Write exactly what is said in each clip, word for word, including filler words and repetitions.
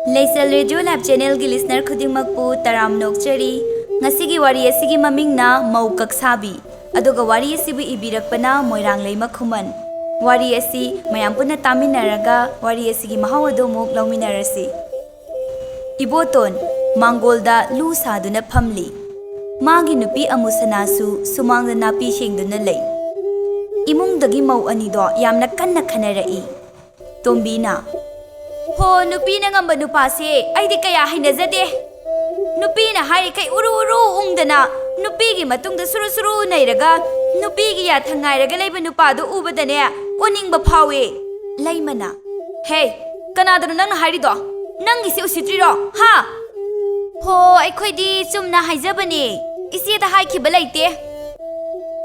ꯂꯩꯆꯦꯜ radio live ꯆꯦꯅꯦꯜꯒꯤ listener ꯈꯨꯗꯤꯡꯃꯛꯄꯨ ꯇꯔꯥꯝꯅ ꯑꯣꯛꯆꯔꯤ꯫ ꯉꯁꯤꯒꯤ ꯋꯥꯔꯤ ꯑꯁꯤꯒꯤ ꯃꯃꯤꯡꯅ ꯃꯧ ꯀꯛꯁꯥꯕꯤ, ꯑꯗꯨꯒ ꯋꯥꯔꯤ ꯑꯁꯤꯕꯨ ꯏꯕꯤꯔꯛꯄꯅ ꯃꯣꯏꯔꯥꯡꯂꯩꯃ ꯈꯨꯃꯟ꯫ ꯋꯥꯔꯤ ꯑꯁꯤ ꯃꯌꯥꯝ ꯄꯨꯟꯅ ꯇꯥꯃꯤꯟꯅꯔꯒ ꯋꯥꯔꯤ ꯑꯁꯤꯒꯤ ꯃꯍꯥꯎ ꯑꯗꯨ ꯑꯃꯨꯛ ꯂꯧꯃꯤꯟꯅꯔꯁꯤ꯫ ꯏꯕꯣꯇꯣꯟ ꯃꯥꯡꯒꯣꯜꯗ ꯂꯨ ꯁꯥꯗꯨꯅ ꯐꯝꯂꯤ꯫ ꯃꯥꯒꯤ ꯅꯨꯄꯤ ꯑꯃꯨꯁꯅꯥꯁꯨ ꯁꯨꯃꯥꯡꯗ ꯅꯥꯄꯤ ꯁꯦꯡꯗꯨꯅ ꯂꯩ꯫ ꯏꯃꯨꯡꯗꯒꯤ ꯃꯧ ꯑꯅꯤꯗꯣ ꯌꯥꯝꯅ ꯀꯟꯅ ꯈꯟꯅꯔꯛꯏ꯫ ꯇꯣꯝꯕꯤꯅ, "ꯍꯣ, ꯅꯨꯄꯤꯅ ꯉꯝꯕ ꯅꯨꯄꯥꯁꯦ ꯑꯩꯗꯤ ꯀꯌꯥ ꯍꯩꯅꯖꯗꯦ꯫ ꯅꯨꯄꯤꯅ ꯍꯥꯏꯔꯤꯈꯩ ꯎꯔꯨ ꯎꯔꯨ ꯎꯪꯗꯅ, ꯅꯨꯄꯤꯒꯤ ꯃꯇꯨꯡꯗ ꯁꯨꯔꯨ ꯁꯨꯔꯨ ꯅꯩꯔꯒ, ꯅꯨꯄꯤꯒꯤ ꯌꯥꯊꯪ ꯉꯥꯏꯔꯒ ꯂꯩꯕ ꯅꯨꯄꯥꯗꯨ ꯎꯕꯗꯅꯦ, ꯑꯣꯅꯤꯡꯕ ꯐꯥꯎꯋꯦ꯫" ꯂꯩꯃꯅ, "ꯍꯦ, ꯀꯅꯥꯗꯅꯣ ꯅꯪꯅ ꯍꯥꯏꯔꯤꯗꯣ? ꯅꯪꯒꯤꯁꯦ ꯎꯁꯤꯠꯇ꯭ꯔꯤꯔꯣ? ꯍꯥ?" "ꯍꯣ, ꯑꯩꯈꯣꯏꯗꯤ ꯆꯨꯝꯅ ꯍꯥꯏꯖꯕꯅꯦ꯫ ꯏꯆꯦꯗ ꯍꯥꯏꯈꯤꯕ ꯂꯩꯇꯦ꯫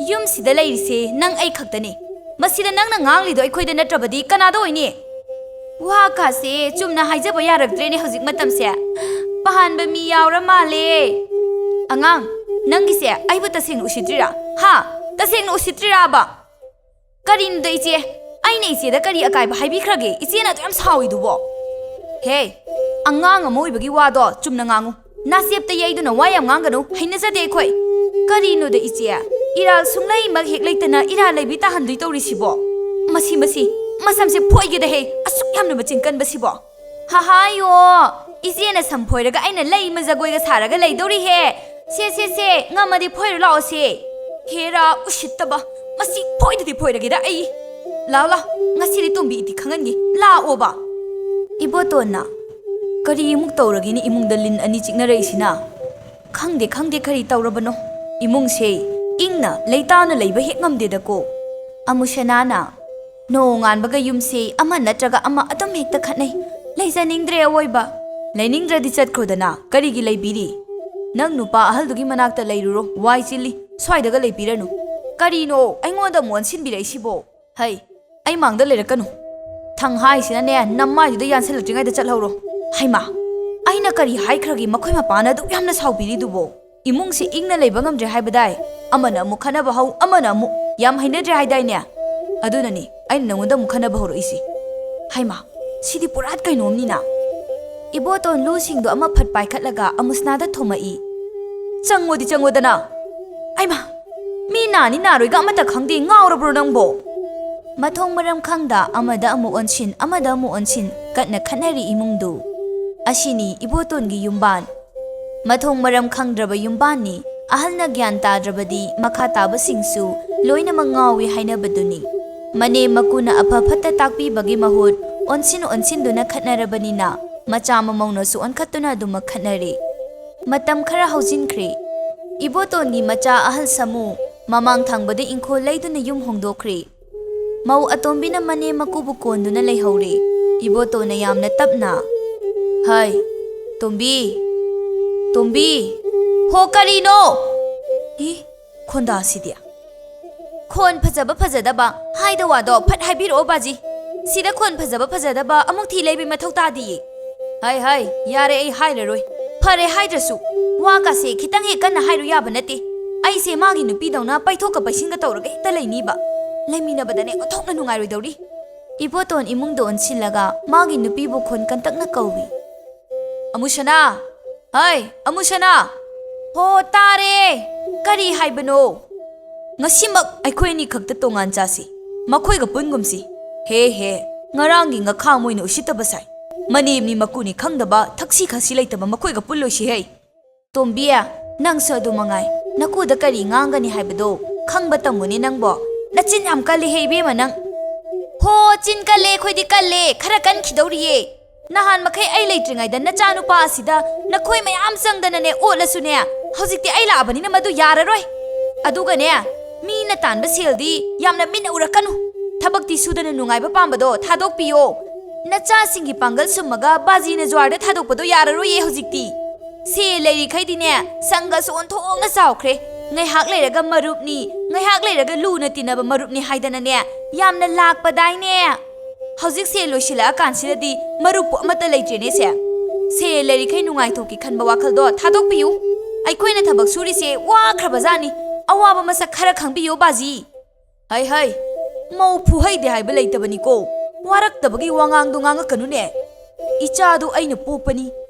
ꯌꯨꯝꯁꯤꯗ ꯂꯩꯔꯤꯁꯦ ꯅꯪ ꯑꯩ ꯈꯛꯇꯅꯤ꯫ ꯃꯁꯤꯗ ꯅꯪꯅ ꯉꯥꯡꯂꯤꯗꯣ ꯑꯩꯈꯣꯏꯗ ꯅꯠꯇ꯭ꯔꯕꯗꯤ ꯀꯅꯥꯗ ꯑꯣꯏꯅꯤ?" "ꯋꯥ ꯀꯥꯁꯦ ꯆꯨꯝꯅ ꯍꯥꯏꯖꯕ ꯌꯥꯔꯛꯇ꯭ꯔꯦꯅꯦ ꯍꯧꯖꯤꯛ ꯃꯇꯝꯁꯦ꯫ ꯄꯥꯍꯟꯕ ꯃꯤ ꯌꯥꯎꯔ ꯃꯥꯜꯂꯦ꯫" "ꯑꯉꯥꯡ, ꯅꯪꯒꯤꯁꯦ ꯑꯩꯕꯨ ꯇꯁꯦꯡꯅ ꯎꯁꯤꯠꯇ꯭ꯔꯤꯔꯥ? ꯍꯥ? ꯇꯁꯦꯡꯅ ꯎꯁꯤꯠꯇ꯭ꯔꯤꯔꯥꯕ?" "ꯀꯔꯤꯅꯣꯗ ꯏꯆꯦ? ꯑꯩꯅ ꯏꯆꯦꯗ ꯀꯔꯤ ꯑꯀꯥꯏꯕ ꯍꯥꯏꯕꯤꯈ꯭ꯔꯒꯦ? ꯏꯆꯦꯅ ꯑꯗꯨ ꯌꯥꯝ ꯁꯥꯎꯏꯗꯨꯕꯣ?" "ꯍꯦ, ꯑꯉꯥꯡ ꯑꯃ ꯑꯣꯏꯕꯒꯤ ꯋꯥꯗꯣ ꯆꯨꯝꯅ ꯉꯥꯡꯉꯨ꯫ ꯅꯥꯆꯦꯞꯇ ꯌꯩꯗꯨꯅ ꯋꯥ ꯌꯥꯝ ꯉꯥꯡꯒꯅꯨ꯫ ꯍꯩꯅꯖꯗꯦ ꯑꯩꯈꯣꯏ꯫" "ꯀꯔꯤꯅꯣꯗ ꯏꯆꯦ? ꯏꯔꯥꯜ ꯁꯨꯡꯂꯩꯃꯛ ꯍꯦꯛ ꯂꯩꯇꯅ ꯏꯔꯥꯜ ꯂꯩꯕꯤ ꯇꯥꯍꯟꯗꯣꯏ ꯇꯧꯔꯤꯁꯤꯕꯣ? ꯃꯁꯤ, ꯃꯁꯤ, ꯃꯁꯝꯁꯦ ꯐꯣꯏꯒꯦꯗ ꯍꯦ, ꯑꯁꯨꯛ ꯌꯥꯝꯅ ꯃꯆꯤꯟ ꯀꯟꯕꯁꯤꯕꯣ?" "ꯍꯥꯍꯥꯌꯣ, ꯏꯆꯦꯅ ꯁꯝ ꯐꯣꯏꯔꯒ ꯑꯩꯅ ꯂꯩꯃ ꯖꯒꯣꯏꯒ ꯁꯥꯔꯒ ꯂꯩꯗꯧꯔꯤꯍꯦ꯫ ꯁꯦ, ꯁꯦ, ꯁꯦ, ꯉꯝꯃꯗꯤ ꯐꯣꯏꯔꯨ ꯂꯥꯛꯑꯣ ꯁꯦ꯫" "ꯍꯦꯔꯥ, ꯎꯁꯤꯠꯇꯕ꯫ ꯃꯁꯤ ꯐꯣꯏꯗꯗꯤ ꯐꯣꯏꯔꯒꯦꯗ ꯑꯩ꯫ ꯂꯥꯎ, ꯂꯥꯎ, ꯉꯁꯤꯗꯤ ꯇꯣꯝꯕꯤ ꯏꯗꯤ ꯈꯪꯍꯟꯒꯦ꯫ ꯂꯥꯛꯑꯣꯕ꯫" ꯏꯕꯣꯇꯣꯟꯅ, "ꯀꯔꯤ ꯑꯃꯨꯛ ꯇꯧꯔꯒꯦꯅꯦ ꯏꯃꯨꯡꯗ ꯂꯤꯟ ꯑꯅꯤ ꯆꯤꯛꯅꯔꯛꯏꯁꯤꯅ? ꯈꯪꯗꯦ, ꯈꯪꯗꯦ, ꯀꯔꯤ ꯇꯧꯔꯕꯅꯣ? ꯏꯃꯨꯡꯁꯦ ꯏꯪꯅ ꯂꯩꯇꯥꯅ ꯂꯩꯕ ꯍꯦꯛ ꯉꯝꯗꯦꯗꯀꯣ꯫" ꯑꯃꯨꯁꯅꯥꯅ, "ꯅꯣꯡꯉꯥꯟꯕꯒ ꯌꯨꯝꯁꯦ ꯑꯃ ꯅꯠꯇ꯭ꯔꯒ ꯑꯃ ꯑꯗꯨꯝ ꯍꯦꯛꯇ ꯈꯠꯅꯩ꯫ ꯂꯩꯖꯅꯤꯡꯗ꯭ꯔꯦ ꯑꯋꯣꯏꯕ꯫" "ꯂꯩꯅꯤꯡꯗ꯭ꯔꯗꯤ ꯆꯠꯈ꯭ꯔꯣꯗꯅ, ꯀꯔꯤꯒꯤ ꯂꯩꯕꯤꯔꯤ? ꯅꯪ ꯅꯨꯄꯥ ꯑꯍꯜꯗꯨꯒꯤ ꯃꯅꯥꯛꯇ ꯂꯩꯔꯨꯔꯣ, ꯋꯥꯏ ꯆꯤꯜꯂꯤ, ꯁ꯭ꯋꯥꯏꯗꯒ ꯂꯩꯕꯤꯔꯅꯨ꯫" "ꯀꯔꯤꯅꯣ ꯑꯩꯉꯣꯟꯗ ꯑꯃꯨꯛ ꯑꯣꯟꯁꯤꯟꯕꯤꯔꯛꯏꯁꯤꯕꯣ? ꯍꯩ, ꯑꯩ ꯃꯥꯡꯗ ꯂꯩꯔꯛꯀꯅꯨ꯫ ꯊꯪ ꯍꯥꯏꯁꯤꯅꯅꯦ, ꯅꯃꯥꯏꯗꯨꯗ ꯌꯥꯟꯁꯤꯜꯂꯛꯇ꯭ꯔꯤꯉꯩꯗ ꯆꯠꯍꯧꯔꯣ꯫" "ꯍꯩꯃꯥ, ꯑꯩꯅ ꯀꯔꯤ ꯍꯥꯏꯈ꯭ꯔꯒꯦ ꯃꯈꯣꯏ ꯃꯄꯥꯅ ꯑꯗꯨꯛ ꯌꯥꯝꯅ ꯁꯥꯎꯕꯤꯔꯤꯗꯨꯕꯣ? ꯏꯃꯨꯡꯁꯤ ꯏꯪꯅ ꯂꯩꯕ ꯉꯝꯗ꯭ꯔꯦ ꯍꯥꯏꯕꯗꯥꯏ? ꯑꯃꯅ ꯑꯃꯨꯛ ꯈꯠꯅꯕ ꯍꯧ, ꯑꯃꯅ ꯑꯃꯨꯛ꯫ ꯌꯥꯝ ꯍꯩꯅꯗ꯭ꯔꯦ ꯍꯥꯏꯗꯥꯏꯅꯦ? ꯑꯗꯨꯅꯅꯤ ꯑꯩꯅ ꯅꯉꯣꯟꯗ ꯑꯃꯨꯛ ꯈꯠꯅꯕ ꯍꯧꯔꯛꯏꯁꯤ꯫" "ꯍꯩꯃꯥ, ꯁꯤꯗꯤ ꯄꯨꯔꯥ ꯀꯩꯅꯣꯝꯅꯤꯅ꯫" ꯏꯕꯣꯇꯣꯟ ꯂꯨꯁꯤꯡꯗꯣ ꯑꯃ ꯐꯠ ꯄꯥꯏꯈꯠꯂꯒ ꯑꯃꯨꯁꯅꯥꯗ ꯊꯣꯝꯃꯛꯏ꯫ "ꯆꯪꯉꯣꯗꯤ ꯆꯪꯉꯣꯗꯅ꯫ ꯑꯩꯃ, ꯃꯤ ꯅꯥꯅꯤ ꯅꯥꯔꯣꯏꯒ ꯑꯃꯠꯇ ꯈꯪꯗꯦ, ꯉꯥꯎꯔꯕ꯭ꯔꯣ ꯅꯪꯕꯣ?" ꯃꯊꯣꯡ ꯃꯔꯝ ꯈꯪꯗ ꯑꯃꯗ ꯑꯃꯨꯛ ꯑꯣꯟꯁꯤꯟ, ꯑꯃꯗ ꯑꯃꯨꯛ ꯑꯣꯟꯁꯤꯟ, ꯀꯟꯅ ꯈꯠꯅꯔꯤ ꯏꯃꯨꯡꯗꯨ꯫ ꯑꯁꯤꯅꯤ ꯏꯕꯣꯇꯣꯟꯒꯤ ꯌꯨꯝꯕꯥꯟ꯫ ꯃꯊꯣꯡ ꯃꯔꯝ ꯈꯪꯗ꯭ꯔꯕ ꯌꯨꯝꯕꯥꯟꯅꯤ꯫ ꯑꯍꯜꯅ ꯒ꯭ꯌꯥꯟ ꯇꯥꯗ꯭ꯔꯕꯗꯤ ꯃꯈꯥ ꯇꯥꯕꯁꯤꯡꯁꯨ ꯂꯣꯏꯅꯃꯛ ꯉꯥꯎꯏ ꯍꯥꯏꯅꯕꯗꯨꯅꯤ꯫ ꯃꯅꯦꯝ ꯃꯀꯨꯅ ꯑꯐ ꯐꯠꯇ ꯇꯥꯛꯄꯤꯕꯒꯤ ꯃꯍꯨꯠ ꯑꯣꯟꯁꯤꯟ ꯑꯣꯟꯁꯤꯟꯗꯨꯅ ꯈꯠꯅꯔꯕꯅꯤꯅ ꯃꯆꯥ ꯃꯃꯧꯅꯁꯨ ꯑꯣꯟꯈꯠꯇꯨꯅ ꯑꯗꯨꯃꯛ ꯈꯠꯅꯔꯦ꯫ ꯃꯇꯝ ꯈꯔ ꯍꯧꯖꯤꯟꯈ꯭ꯔꯦ꯫ ꯏꯕꯣꯇꯣꯟꯒꯤ ꯃꯆꯥ ꯑꯍꯜ ꯁꯥꯃꯨ ꯃꯃꯥꯡ ꯊꯪꯕꯗ ꯏꯪꯈꯣꯜ ꯂꯩꯗꯨꯅ ꯌꯨꯝ ꯍꯣꯡꯗꯣꯛꯈ꯭ꯔꯦ꯫ ꯃꯧ ꯑꯇꯣꯝꯕꯤꯅ ꯃꯅꯦꯝ ꯃꯀꯨꯕꯨ ꯀꯣꯟꯗꯨꯅ ꯂꯩꯍꯧꯔꯦ꯫ ꯏꯕꯣꯇꯣꯟꯅ ꯌꯥꯝꯅ ꯇꯞꯅ, "ꯍꯩ, ꯇꯣꯝꯕꯤ, ꯇꯣꯝꯕꯤ, ꯍꯣ, ꯀꯔꯤꯅꯣ?" "ꯏ, ꯈꯣꯟꯗꯥꯁꯤꯗꯤ!" "ꯈꯣꯟ ꯐꯖꯕ ꯐꯖꯗꯕ ꯍꯥꯏꯗ ꯋꯥꯗꯣ ꯐꯠ ꯍꯥꯏꯕꯤꯔꯛꯑꯣ ꯕꯥꯖꯤ꯫ ꯁꯤꯗ ꯈꯣꯟ ꯐꯖꯕ ꯐꯖꯗꯕ ꯑꯃꯨꯛ ꯊꯤ ꯂꯩꯕꯩ ꯃꯊꯧ ꯇꯥꯗꯤꯌꯦ꯫" "ꯍꯩ, ꯍꯩ, ꯌꯥꯔꯦ, ꯑꯩ ꯍꯥꯏꯔꯔꯣꯏ꯫ ꯐꯔꯦ ꯍꯥꯏꯗ꯭ꯔꯁꯨ, ꯋꯥ ꯀꯥꯁꯦ ꯈꯤꯇꯪ ꯍꯦꯛ ꯀꯟꯅ ꯍꯥꯏꯔꯨ ꯌꯥꯕ ꯅꯠꯇꯦ꯫ ꯑꯩꯁꯦ ꯃꯥꯒꯤ ꯅꯨꯄꯤꯗꯧꯅ ꯄꯩꯊꯣꯛꯀ ꯄꯩꯁꯤꯟꯒ ꯇꯧꯔꯒ ꯍꯦꯛꯇ ꯂꯩꯅꯤꯕ꯫ ꯂꯩꯃꯤꯟꯅꯕꯗꯅꯦ ꯑꯣꯟꯊꯣꯛꯅ ꯅꯨꯡꯉꯥꯏꯔꯣꯏꯗꯧꯔꯤ꯫" ꯏꯕꯣꯇꯣꯟ ꯏꯃꯨꯡꯗ ꯑꯣꯟꯁꯤꯜꯂꯒ ꯃꯥꯒꯤ ꯅꯨꯄꯤꯕꯨ ꯈꯣꯟ ꯀꯟꯇꯛꯅ ꯀꯧꯏ꯫ "ꯑꯃꯨꯁꯅꯥ! ꯍꯩ, ꯑꯃꯨꯁꯅꯥ! ꯍꯣ, ꯇꯥꯔꯦ! ꯀꯔꯤ ꯍꯥꯏꯕꯅꯣ?" "ꯉꯁꯤꯃꯛ ꯑꯩꯈꯣꯏ ꯑꯅꯤ ꯈꯛꯇ ꯇꯣꯉꯥꯟ ꯆꯥꯁꯤ꯫ ꯃꯈꯣꯏꯒ ꯄꯨꯟꯒꯨꯝꯁꯤ꯫ ꯍꯦ, ꯍꯦ, ꯉꯔꯥꯡꯒꯤ ꯉꯈꯥ ꯃꯣꯏꯅ ꯎꯁꯤꯠꯇꯕ ꯁꯥꯏ꯫ ꯃꯅꯦꯝꯅꯤ ꯃꯀꯨꯅꯤ ꯈꯪꯗꯕ, ꯊꯛꯁꯤ ꯈꯥꯁꯤ ꯂꯩꯇꯕ ꯃꯈꯣꯏꯒ ꯄꯨꯜꯂꯣꯏꯁꯤ ꯍꯦ꯫" "ꯇꯣꯝꯕꯤ, ꯅꯪꯁꯨ ꯑꯗꯨ ꯃꯉꯥꯏ꯫ ꯅꯀꯨꯗ ꯀꯔꯤ ꯉꯥꯡꯒꯅꯤ ꯍꯥꯏꯕꯗꯣ ꯈꯪꯕ ꯇꯝꯃꯨꯅꯦ ꯅꯪꯕꯣ꯫ ꯅꯆꯤꯟ ꯌꯥꯝ ꯀꯜꯂꯤꯍꯦ ꯏꯕꯦꯝꯃ ꯅꯪ꯫" "ꯍꯣ, ꯆꯤꯟ ꯀꯜꯂꯦ, ꯑꯩꯈꯣꯏꯗꯤ ꯀꯜꯂꯦ꯫ ꯈꯔ ꯀꯟꯈꯤꯗꯧꯔꯤꯌꯦ꯫ ꯅꯍꯥꯟ ꯃꯈꯩ ꯑꯩ ꯂꯩꯇ꯭ꯔꯤꯉꯩꯗ ꯅꯆꯥꯅꯨꯄꯥ ꯑꯁꯤꯗ ꯅꯈꯣꯏ ꯃꯌꯥꯝ ꯆꯪꯗꯅꯅꯦ ꯑꯣꯠꯂꯁꯨꯅꯦ, ꯍꯧꯖꯤꯛꯇꯤ ꯑꯩ ꯂꯥꯛꯑꯕꯅꯤꯅ ꯃꯗꯨ ꯌꯥꯔꯔꯣꯏ꯫ ꯑꯗꯨꯒꯅꯦ, ꯃꯤꯅ ꯇꯥꯟꯕ ꯁꯦꯜꯗꯤ ꯌꯥꯝꯅ ꯃꯤꯠꯅ ꯎꯔꯛꯀꯅꯨ꯫ ꯊꯕꯛꯇꯤ ꯁꯨꯗꯅ ꯅꯨꯡꯉꯥꯏꯕ ꯄꯥꯝꯕꯗꯣ ꯊꯥꯗꯣꯛꯄꯤꯌꯣ꯫ ꯅꯆꯥꯁꯤꯡꯒꯤ ꯄꯥꯡꯒꯜ ꯁꯨꯝꯃꯒ ꯕꯥꯖꯤꯅ ꯖ꯭ꯋꯥꯔꯗ ꯊꯥꯗꯣꯛꯄꯗꯣ ꯌꯥꯔꯔꯣꯏꯌꯦ ꯍꯧꯖꯤꯛꯇꯤ꯫ ꯁꯦꯜ ꯂꯩꯔꯤꯈꯩꯗꯤꯅꯦ, ꯁꯪꯒꯁꯨ ꯑꯣꯟꯊꯣꯛꯅ ꯆꯥꯎꯈ꯭ꯔꯦ꯫ ꯉꯥꯏꯍꯥꯛ ꯂꯩꯔꯒ ꯃꯔꯨꯞꯅꯤ, ꯉꯥꯏꯍꯥꯛ ꯂꯩꯔꯒ ꯂꯨꯅ ꯇꯤꯟꯅꯕ ꯃꯔꯨꯞꯅꯤ ꯍꯥꯏꯗꯅꯅꯦ, ꯌꯥꯝꯅ ꯂꯥꯛꯄꯗꯥꯏꯅꯦ꯫ ꯍꯧꯖꯤꯛ ꯁꯦꯜ ꯂꯣꯏꯁꯤꯜꯂꯛꯑꯀꯥꯟꯁꯤꯗꯗꯤ ꯃꯔꯨꯞꯄꯨ ꯑꯃꯠꯇ ꯂꯩꯇ꯭ꯔꯦꯅꯦ ꯁꯦ꯫ ꯁꯦꯜ ꯂꯩꯔꯤꯈꯩ ꯅꯨꯡꯉꯥꯏꯊꯣꯛꯀꯦ ꯈꯟꯕ ꯋꯥꯈꯜꯗꯣ ꯊꯥꯗꯣꯛꯄꯤꯌꯨ꯫ ꯑꯩꯈꯣꯏꯅ ꯊꯕꯛ ꯁꯨꯔꯤꯁꯦ ꯋꯥꯈ꯭ꯔꯕꯖꯥꯠꯅꯤ꯫ ꯑꯋꯥꯕ ꯃꯁꯛ ꯈꯔ ꯈꯪꯕꯤꯌꯨ ꯕꯥꯖꯤ꯫ ꯍꯩ ꯍꯩ, ꯃꯧ ꯐꯨꯍꯩꯗꯦ ꯍꯥꯏꯕ ꯂꯩꯇꯕꯅꯤꯀꯣ꯫ ꯋꯥꯔꯛꯇꯕꯒꯤ ꯋꯥꯉꯥꯡꯗꯣ ꯉꯥꯡꯉꯛꯀꯅꯨꯅꯦ꯫ "ꯏꯆꯥꯗꯨ ꯑꯩꯅ ꯄꯣꯛꯄꯅꯤ꯫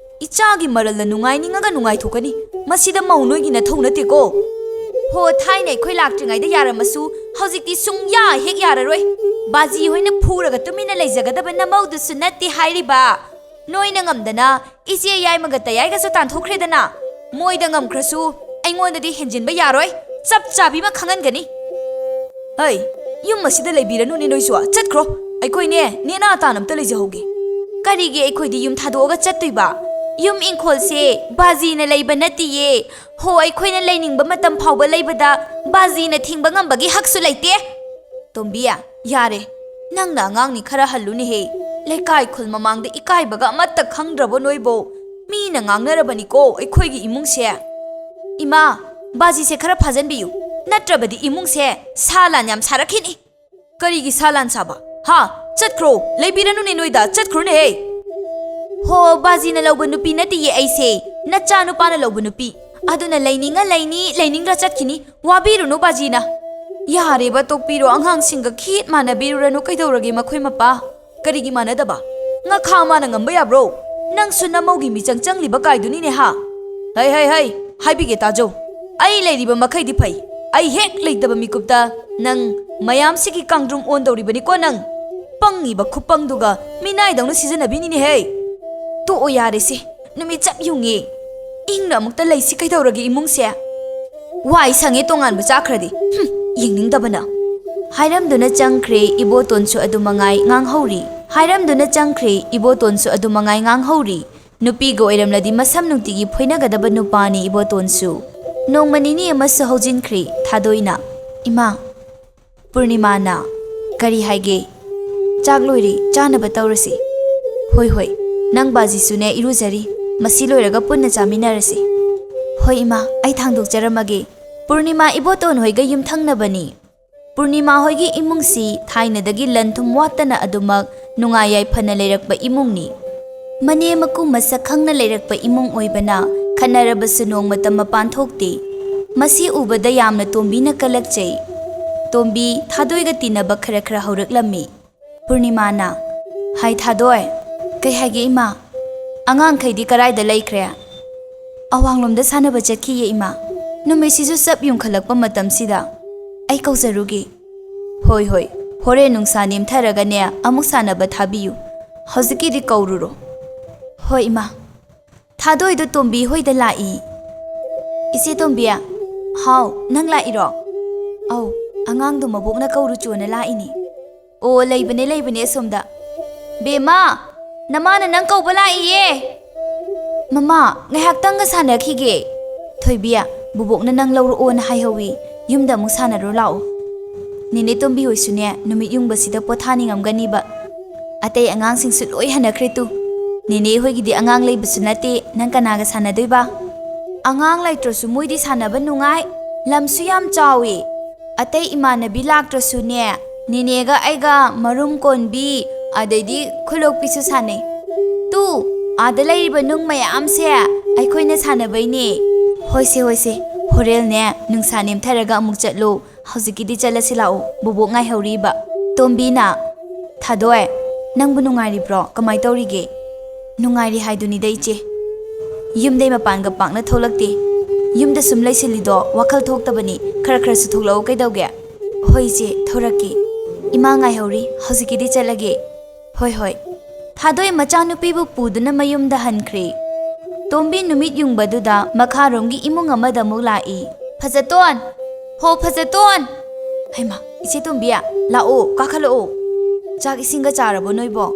ꯏꯆꯥꯒꯤ ꯃꯔꯜꯗ ꯅꯨꯡꯉꯥꯏꯅꯤꯡꯉꯒ ꯅꯨꯡꯉꯥꯏꯊꯣꯛꯀꯅꯤ꯫ ꯃꯁꯤꯗ ꯃꯧ ꯅꯣꯏꯒꯤ ꯅꯊꯧ ꯅꯠꯇꯦꯀꯣ꯫ ꯍꯣ, ꯊꯥꯏꯅ ꯑꯩꯈꯣꯏ ꯂꯥꯛꯇ꯭ꯔꯤꯉꯩꯗ ꯌꯥꯔꯝꯃꯁꯨ, ꯍꯧꯖꯤꯛꯇꯤ ꯁꯨꯡꯌꯥ ꯍꯦꯛ ꯌꯥꯔꯔꯣꯏ꯫ ꯕꯥꯖꯤ ꯍꯣꯏꯅ ꯐꯨꯔꯒ ꯇꯨꯃꯤꯟꯅ ꯂꯩꯖꯒꯗꯕ ꯅꯃꯧꯗꯨꯁꯨ ꯅꯠꯇꯦ ꯍꯥꯏꯔꯤꯕ꯫ ꯅꯣꯏꯅ ꯉꯝꯗꯅ ꯏꯆꯦ ꯌꯥꯏꯃꯒ ꯇꯌꯥꯏꯒꯁꯨ ꯇꯥꯟꯊꯣꯛꯈ꯭ꯔꯦꯗꯅ꯫ ꯃꯣꯏꯗ ꯉꯝꯈ꯭ꯔꯁꯨ ꯑꯩꯉꯣꯟꯗꯗꯤ ꯍꯦꯟꯖꯤꯟꯕ ꯌꯥꯔꯣꯏ꯫ ꯆꯞ ꯆꯥꯕꯤ ꯑꯃ ꯈꯪꯍꯟꯒꯅꯤ꯫ ꯍꯩ, ꯌꯨꯝ ꯑꯁꯤꯗ ꯂꯩꯕꯤꯔꯅꯨꯅꯦ ꯅꯣꯏꯁꯨ꯫ ꯆꯠꯈ꯭ꯔꯣ꯫ ꯑꯩꯈꯣꯏꯅꯦ, ꯅꯦꯅꯥ ꯇꯥꯅ ꯑꯝꯇ ꯂꯩꯖꯍꯧꯒꯦ꯫ ꯀꯔꯤꯒꯤ ꯑꯩꯈꯣꯏꯗꯤ ꯌꯨꯝ ꯊꯥꯗꯣꯛꯑꯒ ꯆꯠꯇꯣꯏꯕ? ꯌꯨꯝ ꯏꯪꯈꯣꯜꯁꯦ ꯕꯥꯖꯤꯅ ꯂꯩꯕ ꯅꯠꯇꯤꯌꯦ꯫ ꯍꯣ, ꯑꯩꯈꯣꯏꯅ ꯂꯩꯅꯤꯡꯕ ꯃꯇꯝ ꯐꯥꯎꯕ ꯂꯩꯕꯗ ꯕꯥꯖꯤꯅ ꯊꯤꯡꯕ ꯉꯝꯕꯒꯤ ꯍꯛꯁꯨ ꯂꯩꯇꯦ꯫ ꯇꯣꯝꯕꯤ, ꯌꯥꯔꯦ꯫ ꯅꯪꯅ ꯑꯉꯥꯡꯅꯤ, ꯈꯔ ꯍꯜꯂꯨꯅꯦꯍꯦ꯫ ꯂꯩꯀꯥꯏ ꯈꯨꯜ ꯃꯃꯥꯡꯗ ꯏꯀꯥꯏꯕꯒ ꯑꯃꯠꯇ ꯈꯪꯗ꯭ꯔꯕꯣ ꯅꯣꯏꯕꯣ? ꯃꯤꯅ ꯉꯥꯡꯅꯔꯕꯅꯤꯀꯣ ꯑꯩꯈꯣꯏꯒꯤ ꯏꯃꯨꯡꯁꯦ꯫ ꯏꯃꯥ, ꯕꯥꯖꯤꯁꯦ ꯈꯔ ꯐꯥꯖꯟꯕꯤꯌꯨ, ꯅꯠꯇ꯭ꯔꯕꯗꯤ ꯏꯃꯨꯡꯁꯦ ꯁꯥ ꯂꯥꯟ ꯌꯥꯝ ꯁꯥꯔꯛꯈꯤꯅꯤ꯫ ꯀꯔꯤꯒꯤ ꯁꯥ ꯂꯥꯟ ꯁꯥꯕ? ꯍꯥ? ꯆꯠꯈ꯭ꯔꯣ, ꯂꯩꯕꯤꯔꯅꯨꯅꯦ ꯅꯣꯏꯗ, ꯆꯠꯈ꯭ꯔꯣꯅꯦꯍꯦ꯫ ꯍꯣ, ꯕꯥꯖꯤꯅ ꯂꯧꯕ ꯅꯨꯄꯤ ꯅꯠꯇꯤꯌꯦ ꯑꯩꯁꯦ, ꯅꯆꯥ ꯅꯨꯄꯥꯅ ꯂꯧꯕ ꯅꯨꯄꯤ꯫ ꯑꯗꯨꯅ ꯂꯩꯅꯤꯡꯉ ꯂꯩꯅꯤ, ꯂꯩꯅꯤꯡꯗ꯭ꯔ ꯆꯠꯈꯤꯅꯤ꯫ ꯋꯥꯕꯤꯔꯨꯅꯨ ꯕꯥꯖꯤꯅ꯫ ꯌꯥꯔꯦꯕ, ꯇꯣꯛꯄꯤꯔꯣ, ꯑꯉꯥꯡꯁꯤꯡꯒ ꯈꯤꯠ ꯃꯥꯟꯅꯕꯤꯔꯨꯔꯅꯨ꯫ ꯀꯩꯗꯧꯔꯒꯦ ꯃꯈꯣꯏ ꯃꯄꯥ? ꯀꯔꯤꯒꯤ ꯃꯥꯟꯅꯗꯕ? ꯉꯈꯥ ꯃꯥꯅ ꯉꯝꯕ ꯌꯥꯕ꯭ꯔꯣ? ꯅꯪꯁꯨ ꯅꯃꯧꯒꯤ ꯃꯤꯆꯪ ꯆꯪꯂꯤꯕ ꯀꯥꯏꯗꯨꯅꯤꯅꯦ ꯍꯥ? ꯍꯩ, ꯍꯩ, ꯍꯩ, ꯍꯥꯏꯕꯤꯒꯦ ꯇꯥꯖꯧ꯫ ꯑꯩ ꯂꯩꯔꯤꯕ ꯃꯈꯩꯗꯤ ꯐꯩ꯫ ꯑꯩ ꯍꯦꯛ ꯂꯩꯇꯕ ꯃꯤꯀꯨꯞꯇ ꯅꯪ ꯃꯌꯥꯝꯁꯤꯒꯤ ꯀꯥꯡꯗ꯭ꯔꯨꯝ ꯑꯣꯟꯗꯧꯔꯤꯕꯅꯤꯀꯣ ꯅꯪ꯫ ꯄꯪꯉꯤꯕ ꯈꯨꯄꯪꯗꯨꯒ ꯃꯤꯅꯥꯏꯗꯧꯅ ꯁꯤꯖꯤꯟꯅꯕꯤꯅꯤꯅꯦꯍꯦ꯫ ꯇꯣꯛꯑꯣ ꯌꯥꯔꯦꯁꯦ, ꯅꯨꯃꯤꯠ ꯆꯞ ꯌꯨꯡꯉꯦ꯫ ꯏꯪꯅ ꯑꯃꯨꯛꯇ ꯂꯩꯁꯤ ꯀꯩꯗꯧꯔꯒꯦ ꯏꯃꯨꯡꯁꯦ? ꯋꯥꯏ ꯁꯪꯉꯦ ꯇꯣꯉꯥꯟꯕ ꯆꯥꯈ꯭ꯔꯗꯤ꯫ ꯍꯨꯝ, ꯌꯦꯡꯅꯤꯡꯗꯕꯅ꯫ ꯍꯥꯏꯔꯝꯗꯨꯅ ꯆꯪꯈ꯭ꯔꯦ, ꯏꯕꯣꯇꯣꯟꯁꯨ ꯑꯗꯨ ꯃꯉꯥꯏ ꯉꯥꯡꯍꯧꯔꯤ꯫ ꯍꯥꯏꯔꯝꯗꯨꯅ ꯆꯪꯈ꯭ꯔꯦ, ꯏꯕꯣꯇꯣꯟꯁꯨ ꯑꯗꯨ ꯃꯉꯥꯏ ꯉꯥꯡꯍꯧꯔꯤ꯫ ꯅꯨꯄꯤꯒ ꯑꯣꯏꯔꯝꯂꯗꯤ ꯃꯁꯝ ꯅꯨꯡꯇꯤꯒꯤ ꯐꯣꯏꯅꯒꯗꯕ ꯅꯨꯄꯥꯅꯤ ꯏꯕꯣꯇꯣꯟꯁꯨ꯫ ꯅꯣꯡꯃ ꯅꯤꯅꯤ ꯑꯃꯁꯨ ꯍꯧꯖꯤꯟꯈ꯭ꯔꯦ꯫ ꯊꯥꯗꯣꯏꯅ, "ꯏꯃꯥ"꯫ ꯄꯨꯔꯅꯤꯃꯥꯅ, "ꯀꯔꯤ ꯍꯥꯏꯒꯦ?" "ꯆꯥꯛ ꯂꯣꯏꯔꯦ, ꯆꯥꯅꯕ ꯇꯧꯔꯁꯤ"꯫ "ꯍꯣꯏ, ꯍꯣꯏ, ꯅꯪ ꯕꯥꯖꯤꯁꯨꯅꯦ ꯏꯔꯨꯖꯔꯤ, ꯃꯁꯤ ꯂꯣꯏꯔꯒ ꯄꯨꯟꯅ ꯆꯥꯃꯤꯟꯅꯔꯁꯤ"꯫ "ꯍꯣꯏ ꯏꯃꯥ, ꯑꯩ ꯊꯥꯡꯗꯣꯛꯆꯔꯝꯃꯒꯦ"꯫ ꯄꯨꯔꯅꯤꯃꯥ ꯏꯕꯣꯇꯣꯟ ꯍꯣꯏꯒ ꯌꯨꯝꯊꯪꯅꯕꯅꯤ꯫ ꯄꯨꯔꯅꯤꯃꯥ ꯍꯣꯏꯒꯤ ꯏꯃꯨꯡꯁꯤ ꯊꯥꯏꯅꯗꯒꯤ ꯂꯟ ꯊꯨꯝ ꯋꯥꯠꯇꯅ ꯑꯗꯨꯃꯛ ꯅꯨꯡꯉꯥꯏ ꯌꯥꯏꯐꯅ ꯂꯩꯔꯛꯄ ꯏꯃꯨꯡꯅꯤ꯫ ꯃꯅꯦꯝ ꯃꯀꯨ ꯃꯁꯛ ꯈꯪꯅ ꯂꯩꯔꯛꯄ ꯏꯃꯨꯡ ꯑꯣꯏꯕꯅ ꯈꯠꯅꯔꯕꯁꯨ ꯅꯣꯡꯃꯇ ꯃꯄꯥꯟ ꯊꯣꯛꯇꯦ꯫ ꯃꯁꯤ ꯎꯕꯗ ꯌꯥꯝꯅ ꯇꯣꯝꯕꯤꯅ ꯀꯜꯂꯛꯆꯩ꯫ ꯇꯣꯝꯕꯤ ꯊꯥꯗꯣꯏꯒ ꯇꯤꯟꯅꯕ ꯈꯔ ꯈꯔ ꯍꯧꯔꯛꯂꯝꯃꯤ꯫ ꯄꯨꯔꯅꯤꯃꯥꯅ, "ꯍꯥꯏ ꯊꯥꯗꯣꯏ, ꯀꯩ ꯍꯥꯏꯒꯦ ꯏꯃꯥ? ꯑꯉꯥꯡꯈꯩꯗꯤ ꯀꯔꯥꯏꯗ ꯂꯩꯈ꯭ꯔꯦ? ꯑꯋꯥꯡꯂꯣꯝꯗ ꯁꯥꯟꯅꯕ ꯆꯠꯈꯤꯌꯦ ꯏꯃꯥ꯫ ꯅꯨꯃꯤꯠꯁꯤꯁꯨ ꯆꯞ ꯌꯨꯡꯈꯠꯂꯛꯄ ꯃꯇꯝꯁꯤꯗ꯫ ꯑꯩ ꯀꯧꯖꯔꯨꯒꯦ꯫ ꯍꯣꯏ ꯍꯣꯏ, ꯍꯣꯔꯦꯟ ꯅꯨꯡꯁꯥ ꯅꯦꯝꯊꯔꯒꯅꯦ ꯑꯃꯨꯛ ꯁꯥꯟꯅꯕ ꯊꯥꯕꯤꯌꯨ꯫ ꯍꯧꯖꯤꯛꯀꯤꯗꯤ ꯀꯧꯔꯨꯔꯣ꯫ ꯍꯣꯏ ꯏꯃꯥ꯫ ꯊꯥꯗꯣꯏꯗꯣ ꯇꯣꯝꯕꯤ ꯍꯣꯏꯗ ꯂꯥꯛꯏ꯫ ꯏꯆꯦ ꯇꯣꯝꯕꯤ꯫ ꯍꯥꯎ, ꯅꯪ ꯂꯥꯛꯏꯔꯣ? ꯑꯧ, ꯑꯉꯥꯡꯗꯣ ꯃꯕꯣꯛꯅ ꯀꯧꯔꯨꯆꯣꯅ ꯂꯥꯛꯏꯅꯤ꯫ ꯑꯣ, ꯂꯩꯕꯅꯦ ꯂꯩꯕꯅꯦ ꯑꯁꯣꯝꯗ꯫ ꯕꯦꯝꯃ, ꯅꯃꯥꯅ ꯅꯪ ꯀꯧꯕ ꯂꯥꯛꯏꯌꯦ꯫ ꯃꯃꯥ, ꯉꯥꯏꯍꯥꯛꯇꯪꯒ ꯁꯥꯟꯅꯈꯤꯒꯦ꯫ ꯊꯣꯏꯕꯤ, ꯕꯨꯕꯣꯛꯅ ꯅꯪ ꯂꯧꯔꯛꯑꯣꯅ ꯍꯥꯏꯍꯧꯋꯤ꯫ ꯌꯨꯝꯗ ꯑꯃꯨꯛ ꯁꯥꯟꯅꯔꯣ ꯂꯥꯛꯑꯣ꯫ ꯅꯦꯅꯦ ꯇꯣꯝꯕꯤ ꯍꯣꯏꯁꯨꯅꯦ ꯅꯨꯃꯤꯠ ꯌꯨꯡꯕꯁꯤꯗ ꯄꯣꯊꯥꯅꯤꯡꯉꯝꯒꯅꯤꯕ꯫ ꯑꯇꯩ ꯑꯉꯥꯡꯁꯤꯡꯁꯨ ꯂꯣꯏ ꯍꯟꯅꯈ꯭ꯔꯦ ꯇꯨ꯫ ꯅꯦꯅꯦ ꯍꯣꯏꯒꯤꯗꯤ ꯑꯉꯥꯡ ꯂꯩꯕꯁꯨ ꯅꯠꯇꯦ, ꯅꯪ ꯀꯅꯥꯒ ꯁꯥꯟꯅꯗꯣꯏꯕ? ꯑꯉꯥꯡ ꯂꯩꯇ꯭ꯔꯁꯨ ꯃꯣꯏꯗꯤ ꯁꯥꯟꯅꯕ ꯅꯨꯡꯉꯥꯏ, ꯂꯝꯁꯨ ꯌꯥꯝ ꯆꯥꯎꯏ꯫ ꯑꯇꯩ ꯏꯃꯥꯟꯅꯕꯤ ꯂꯥꯛꯇ꯭ꯔꯁꯨꯅꯦ, ꯅꯦꯅꯦꯒ ꯑꯩꯒ ꯃꯔꯨꯝ ꯀꯣꯟꯕꯤ, ꯑꯗꯩꯗꯤ ꯈꯨꯂꯣꯛꯄꯤꯁꯨ ꯁꯥꯟꯅꯩ꯫ ꯇꯨ, ꯑꯥꯗ ꯂꯩꯔꯤꯕ ꯅꯨꯡ ꯃꯌꯥꯝꯁꯦ ꯑꯩꯈꯣꯏꯅ ꯁꯥꯟꯅꯕꯩꯅꯦ꯫ ꯍꯣꯏꯁꯦ ꯍꯣꯏꯁꯦ, ꯍꯣꯔꯦꯟꯅꯦ ꯅꯨꯡꯁꯥ ꯅꯦꯝꯊꯔꯒ ꯑꯃꯨꯛ ꯆꯠꯂꯨ꯫ ꯍꯧꯖꯤꯛꯀꯤꯗꯤ ꯆꯠꯂꯁꯤ ꯂꯥꯛꯑꯣ, ꯕꯨꯕꯣꯛ ꯉꯥꯏꯍꯧꯔꯤꯕ꯫ ꯇꯣꯝꯕꯤꯅ, ꯊꯥꯗꯣꯏ, ꯅꯪꯕꯨ ꯅꯨꯡꯉꯥꯏꯔꯤꯕ꯭ꯔꯣ? ꯀꯃꯥꯏ ꯇꯧꯔꯤꯒꯦ? ꯅꯨꯡꯉꯥꯏꯔꯤ ꯍꯥꯏꯗꯨꯅꯤꯗ ꯏꯆꯦ꯫ ꯌꯨꯝꯗꯩ ꯃꯄꯥꯟꯒ ꯄꯥꯛꯅ ꯊꯣꯛꯂꯛꯇꯦ꯫ ꯌꯨꯝꯗ ꯁꯨꯝ ꯂꯩꯁꯤꯜꯂꯤꯗꯣ ꯋꯥꯈꯜ ꯊꯣꯛꯇꯕꯅꯤ, ꯈꯔ ꯈꯔꯁꯨ ꯊꯣꯛꯂꯛꯑꯣ ꯀꯩꯗꯧꯒꯦ? ꯍꯣꯏ ꯏꯆꯦ, ꯊꯣꯔꯛꯀꯦ꯫ ꯏꯃꯥ ꯉꯥꯏꯍꯧꯔꯤ, ꯍꯧꯖꯤꯛꯀꯤꯗꯤ ꯆꯠꯂꯒꯦ꯫ ꯍꯣꯏ ꯍꯣꯏ꯫ ꯊꯥꯗꯣꯏ ꯃꯆꯥꯅꯨꯄꯤꯕꯨ ꯄꯨꯗꯨꯅ ꯃꯌꯨꯝꯗ ꯍꯟꯈ꯭ꯔꯦ꯫ ꯇꯣꯝꯕꯤ ꯅꯨꯃꯤꯠ ꯌꯨꯡꯕꯗꯨꯗ ꯃꯈꯥꯔꯣꯝꯒꯤ ꯏꯃꯨꯡ ꯑꯃꯗ ꯑꯃꯨꯛ ꯂꯥꯛꯏ꯫ ꯐꯖꯇꯣꯟ! ꯍꯣ ꯐꯖꯇꯣꯟ! ꯍꯩꯃꯥ, ꯏꯆꯦ ꯇꯣꯝꯕꯤ, ꯂꯥꯛꯑꯣ, ꯀꯥꯈꯠꯂꯛꯑꯣ꯫ ꯆꯥꯛ ꯏꯁꯤꯡꯒ ꯆꯥꯔꯕꯣ ꯅꯣꯏꯕꯣ?